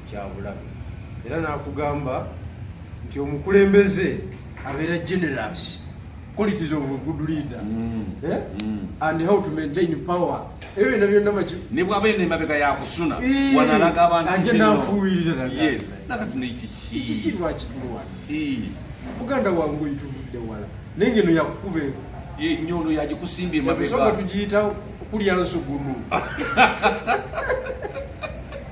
[SPEAKER 2] kyabulabe. Era n'akugamba nti omukulembeze abeera generous, qualities of a good leader, eh? And how to maintain power, ebyo byonna byonna
[SPEAKER 1] Ne bw'abeera nemabega yakusuna, wanalaga abantu
[SPEAKER 2] Ajja
[SPEAKER 1] nti no.
[SPEAKER 2] n'afuuyirira naga.
[SPEAKER 1] Yes. Nakati nekiki?
[SPEAKER 2] Kiki lwaki tulwana? Muganda wange, oyituvudde wala, naye ngeno yakukuba.
[SPEAKER 1] Enyondo yagikusimbye
[SPEAKER 2] Ensonga
[SPEAKER 1] emabega.
[SPEAKER 2] Tugiyita kulya nsugunu,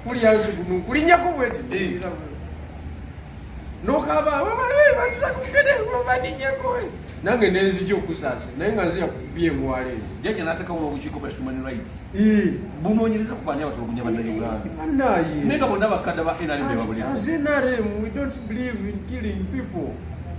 [SPEAKER 2] kulya nsugunu, nkulinnyako bweti nokaba basakugere baninyako, nange nenzija okusaasa, naye nga nze yakubye engwala eyo.
[SPEAKER 1] Jjajja n'ateekawo n'obukiiko bwa human rights bunoonyereza ku baani abatulugunya Bannayuganda,
[SPEAKER 2] Banaye,
[SPEAKER 1] naye nga bonna bakadde ba NRM be babuliko.
[SPEAKER 2] As NRM, we don't believe in killing people,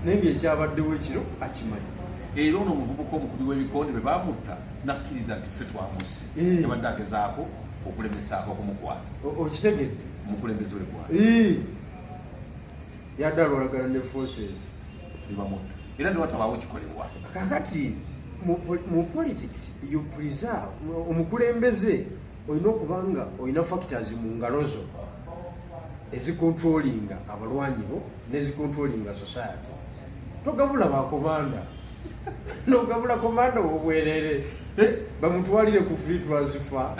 [SPEAKER 2] naye ngaekyabaddewo ekiro akimanyi.
[SPEAKER 1] Era ono omuvubuka omukubi w'ebikonde bwe bamutta, nakkiriza nti ffe twamusse. Yabadde agezaako okulemesaako okumukwata
[SPEAKER 2] Okitegedde?
[SPEAKER 1] omukulembeze w'eggwanga.
[SPEAKER 2] Yadde alwalagana ne forces.
[SPEAKER 1] Ne bamutta, era tewatabaawo kikolebwa.
[SPEAKER 2] Kakati mu politics you preserve omukulembeze, olina okuba nga olina factors mu ngalo zo ezicontrollinga abalwanyi bo nezicontrollinga society. Togabula bakomanda, nogabula komanda obwerere, bamutwalire ku free transfer.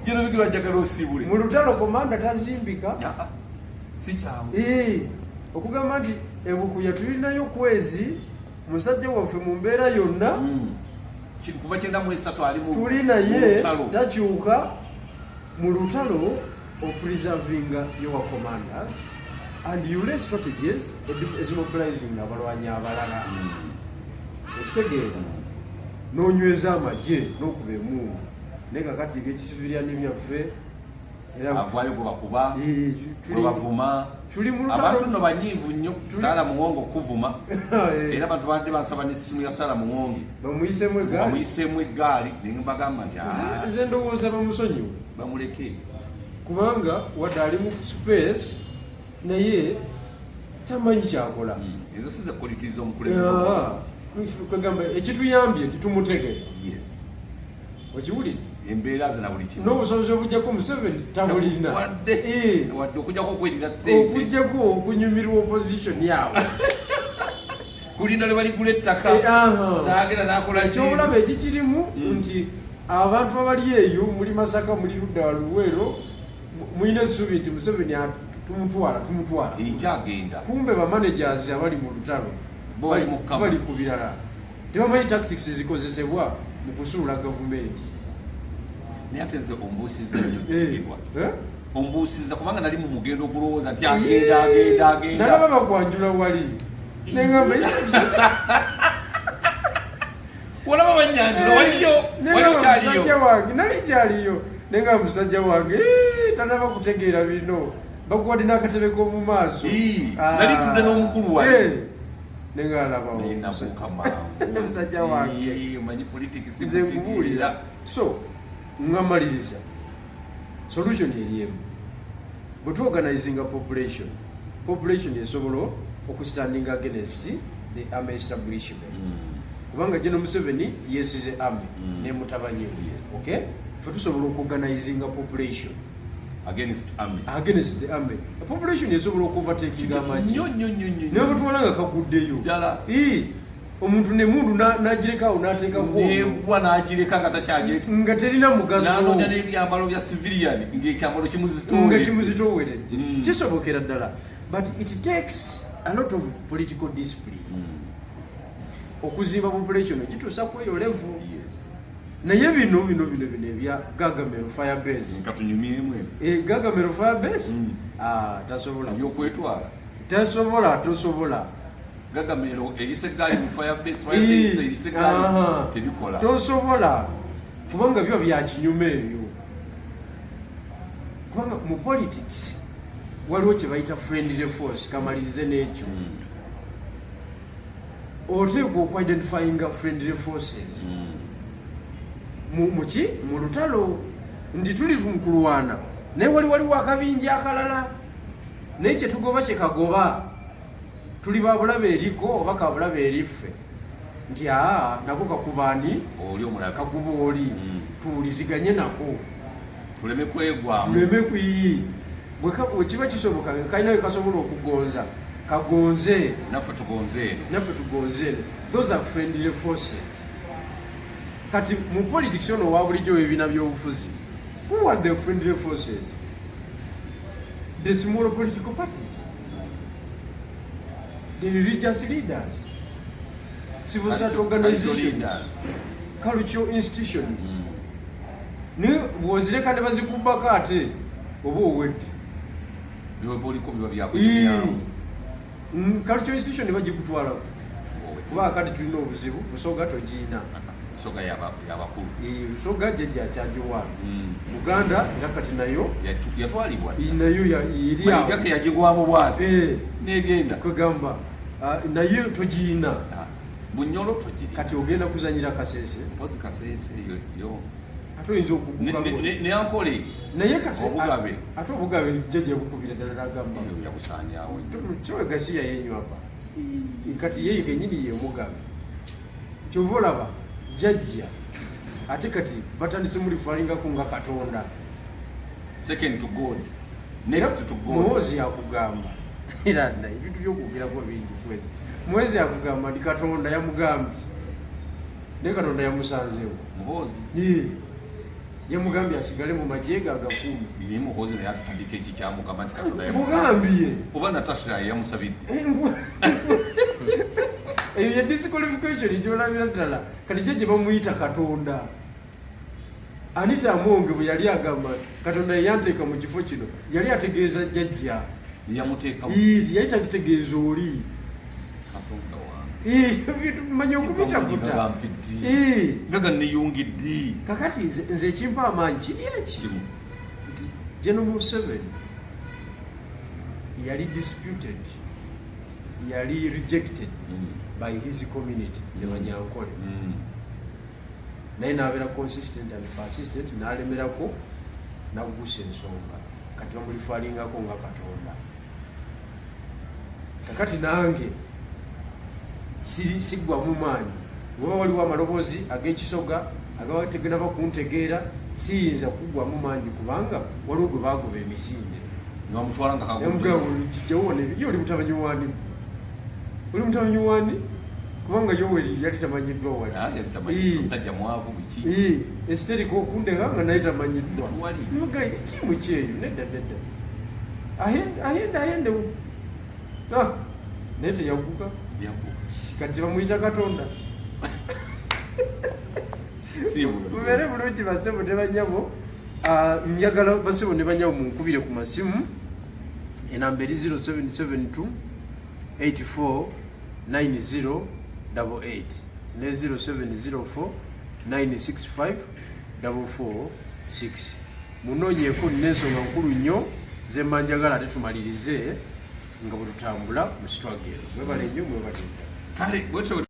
[SPEAKER 1] Gino bigirwa, njagala osiibule.
[SPEAKER 2] Mu lutalo komanda tazimbika.
[SPEAKER 1] Ah, si kyangu.
[SPEAKER 2] Okugamba nti ebukuya tulinayo kwezi musajja waffe mu mbeera yonna.
[SPEAKER 1] Kuva 93 ali mu
[SPEAKER 2] Tuli
[SPEAKER 1] mu
[SPEAKER 2] naye,
[SPEAKER 1] lutalo.
[SPEAKER 2] Takyuka mu lutalo. Opreservinga your commanders and you lay strategies ezimobilizing abalwanyi abalala. Ekitegeera n'onyweza amagye n'okuba emundu, naye kakati ebyekisibiryani byaffe era
[SPEAKER 1] Avaayo gwe bakuba, gwe bavuma.
[SPEAKER 2] Tuli mu lutalo.
[SPEAKER 1] Abantu nno banyiivu nnyo. Saala Muwonge okuvuma, era abantu badde bansaba n'essimu ya Saala Muwonge
[SPEAKER 2] Bamuyisemu egaali.
[SPEAKER 1] Bamuyiseemu eggaali, naye mbagamba nti "Ah,
[SPEAKER 2] Nze ndowooza bamusonyiwe.
[SPEAKER 1] Bamuleke.
[SPEAKER 2] Kubanga wadde ali mu space, naye tamanyi kyakola.
[SPEAKER 1] Ezo si ze qualities z'omukulembeze.
[SPEAKER 2] Ah, kwegamba ekituyambye nti tumutegere. Okiwulidde?
[SPEAKER 1] Embeera ze na buli kimu.
[SPEAKER 2] N'obusobozi obujjako Museveni tabulina.
[SPEAKER 1] Wadde wadde okujjako okwerira sente.
[SPEAKER 2] Okujjako okunyumirwa opposition yaabwe.
[SPEAKER 1] Kulinda lwe baligula ettaka.
[SPEAKER 2] Aha.
[SPEAKER 1] N'agenda n'akola.
[SPEAKER 2] Ekyobulabe ekikirimu nti abantu abali eyo muli Masaka, muli ludda Luweero, mulina essuubi nti Museveni tumutwala, tumutwala.
[SPEAKER 1] Ekyagenda.
[SPEAKER 2] Kumbe bamanagers abali mu lutalo
[SPEAKER 1] Bo bali mu kama.
[SPEAKER 2] Bali ku birala, tebamanyi tactics ezikozesebwa mu kusuula gavumenti.
[SPEAKER 1] Naye ate nze ombuusizza nnyo. Bigirwa.
[SPEAKER 2] Eh?
[SPEAKER 1] Ombuusizza kubanga nali mu mugendo ogulowooza nti agenda, agenda, agenda.
[SPEAKER 2] Nalaba bakwanjula wali, nengamba
[SPEAKER 1] Olaba banyanjula waliyo, wali okyaliyo.
[SPEAKER 2] Musajja wange nali kyaliyo, nenga musajja wange, tanaba kutegeera bino, bakuwadde n'akatebe k'omu maaso.
[SPEAKER 1] Ii, nali ntudde n'omukulu wali.
[SPEAKER 2] Nenga alaba
[SPEAKER 1] Naye nabuuka mangu.
[SPEAKER 2] Musajja wange.
[SPEAKER 1] Ii, omanyi politics.
[SPEAKER 2] Nze nkubuulira, so ngamaliriza, solution eri emu: bwe tuorganizinga population, population esobola okustanding against the army establishment, kubanga General Museveni yesize army ne mutabani we. Okay, fe tusobola okuorganizinga population
[SPEAKER 1] Against army.
[SPEAKER 2] Against the army. A population esobola okuovertakinga amagye.
[SPEAKER 1] Nnyo nnyo nnyo nnyo.
[SPEAKER 2] Naye batwala nga kaguddeyo.
[SPEAKER 1] Ddala.
[SPEAKER 2] Ii, omuntu nemundu n'agirekawo n'ateekako
[SPEAKER 1] Negwa n'agireka nga takyagye
[SPEAKER 2] nga terina mugaso.
[SPEAKER 1] N'anoonya n'ebyambalo bya civilian ng'ekyambalo
[SPEAKER 2] Nga
[SPEAKER 1] kimuzitooweredde.
[SPEAKER 2] kimuzitooweredde. Kisobokera ddala, but it takes a lot of political discipline okuzimba population ogituusa ku eyo level. Naye bino bino bino bino ebya Gagamel firebase,
[SPEAKER 1] Katunyumyemu ebyo.
[SPEAKER 2] Gagamel firebase, ah, tasobola.
[SPEAKER 1] Ebyokwetwala.
[SPEAKER 2] Tasobola, tosobola.
[SPEAKER 1] Gagamero eyise eggaali mu firebase, firebase eyise eggaali, tebikola.
[SPEAKER 2] Tosobola, kubanga biba byakinyuma ebyo, kubanga mu politics waliwo kye bayita friendly force. Kamalirize n'ekyo. Oteekwa okuidentifyinga friendly forces muki mu lutalo nti tuli mu kulwana, naye waliwo akabinja akalala, naye kyetugoba kyekagoba, tuli babulabe eriko oba kabulabe eriffe, nti aa nako kakubaani?
[SPEAKER 1] Oli omulabe.
[SPEAKER 2] Kakuba oli. Tuwuliziganye nako.
[SPEAKER 1] Tuleme kwegwamu.
[SPEAKER 2] Tuleme kuyi bwe kiba kisoboka nga kalina we kasobola okugonza, kagonze.
[SPEAKER 1] Naffe tugonze eno.
[SPEAKER 2] Naffe tugonze eno. Those are friendly forces. Kati mu politics ono owa bulijjo w'ebibiina by'obufuzi, who are the friendly forces? The small political parties, the religious leaders, civil society organizations,
[SPEAKER 1] leaders.
[SPEAKER 2] Cultural institutions. Naye bw'ozireka ne bazikubbako, ate oba owedde.
[SPEAKER 1] Byoba oliko biba byakunyumyamu.
[SPEAKER 2] Cultural institution ne bagikutwalako, kuba kati tulina obuzibu, Busoga togiina.
[SPEAKER 1] Busoga yabakulu.
[SPEAKER 2] Busoga jjajja akyagiwa. Buganda era kati nayo
[SPEAKER 1] Yatwalibwa.
[SPEAKER 2] Nayo eri awo.
[SPEAKER 1] Mayiga yagigwamu bwati negenda.
[SPEAKER 2] Kwegamba naye togiina.
[SPEAKER 1] Ah, Bunyolo togiri.
[SPEAKER 2] Kati ogenda kuzanyira Kasese.
[SPEAKER 1] Mpozi Kasese yo.
[SPEAKER 2] Ate oyinza okuguka.
[SPEAKER 1] Ne Ankole.
[SPEAKER 2] Naye kase
[SPEAKER 1] Obugabe.
[SPEAKER 2] Ate obugabe jjajja bukubira ddala nagamba
[SPEAKER 1] Yo yabusaanyaawo.
[SPEAKER 2] Kyowe gasiya yenywapa, kati ye kenyini ye mugabe. Kyova olaba jjajja ate kati batandise mulifalingako nga Katonda.
[SPEAKER 1] Second to God, next to God.
[SPEAKER 2] Muhoozi yakugamba era nna ebintu byokwogerako bingi kwezi. Muhoozi yakugamba nti Katonda yamugambye, naye Katonda yamusanzeewo.
[SPEAKER 1] Muhoozi.
[SPEAKER 2] Ye. Yamugambye asigale mu magye ge agakuumi.
[SPEAKER 1] Naye Muhoozi naye atutandika ekikyamugamba nti Katonda yamugambye.
[SPEAKER 2] Mugambye.
[SPEAKER 1] Oba Natasha yamusabidde.
[SPEAKER 2] Eyo ye disqualification gyolabira ddala. Kati gye bamuyita Katonda. Anita Amonge bwe yali agamba Katonda yeyanteeka mu kifo kino, yali ategeeza jjajja.
[SPEAKER 1] Yamuteekamu.
[SPEAKER 2] Ii, yali takitegeeza oli.
[SPEAKER 1] Katonda wange.
[SPEAKER 2] Ii, bintu mmanyi okubitakuta.
[SPEAKER 1] Gampiddi.
[SPEAKER 2] Ii.
[SPEAKER 1] Nga ganeyungiddi.
[SPEAKER 2] Kakati nze ekimpa amaanyi kiri eki
[SPEAKER 1] Kimu.
[SPEAKER 2] nti General Museveni yali disputed, yali rejected by his community, the Banyankole, naye n'abeera consistent and persistent, n'alemerako n'aggusa ensonga. Kati bamulifalingako nga Katonda. Kakati nange siggwamu maanyi. Weba waliwo amaloboozi ag'ekisoga agabategenaba kuntegeera, siyinza kuggwamu maanyi kubanga waliwo gwe bagoba emisinde.
[SPEAKER 1] Nebamutwala nga kagudde.
[SPEAKER 2] Jawona ye oli mutabanyi wani? Oli mutabanyi wani? Kubanga Yoweri yali tamanyiddwa wali.
[SPEAKER 1] Ah, yali tamanyiddwa.
[SPEAKER 2] Ii.
[SPEAKER 1] Omusajja mwavu biki.
[SPEAKER 2] Ii, Esiterika okundeka nga naye tamanyiddwa.
[SPEAKER 1] Wali.
[SPEAKER 2] Mugayi kimu kyeyo, nedda nedda, ahende ahende ahende. Ah, naye teyaguka.
[SPEAKER 1] Yaguka.
[SPEAKER 2] Kati bamuyita Katonda.
[SPEAKER 1] Si bulungi.
[SPEAKER 2] Mubeere bulungi basebo ne banyabo. Ah, njagala basebo ne banyabo munkubire ku masimu. Enamba eri 0772 84 90 88 ne 0704 965 446. Munoonyeeko, nina ensonga nkulu nnyo zemba njagala ate tumalirize nga bwe tutambula mu struggle. Mwebale nnyo, mwebale ddala.
[SPEAKER 1] Kale bwetyo.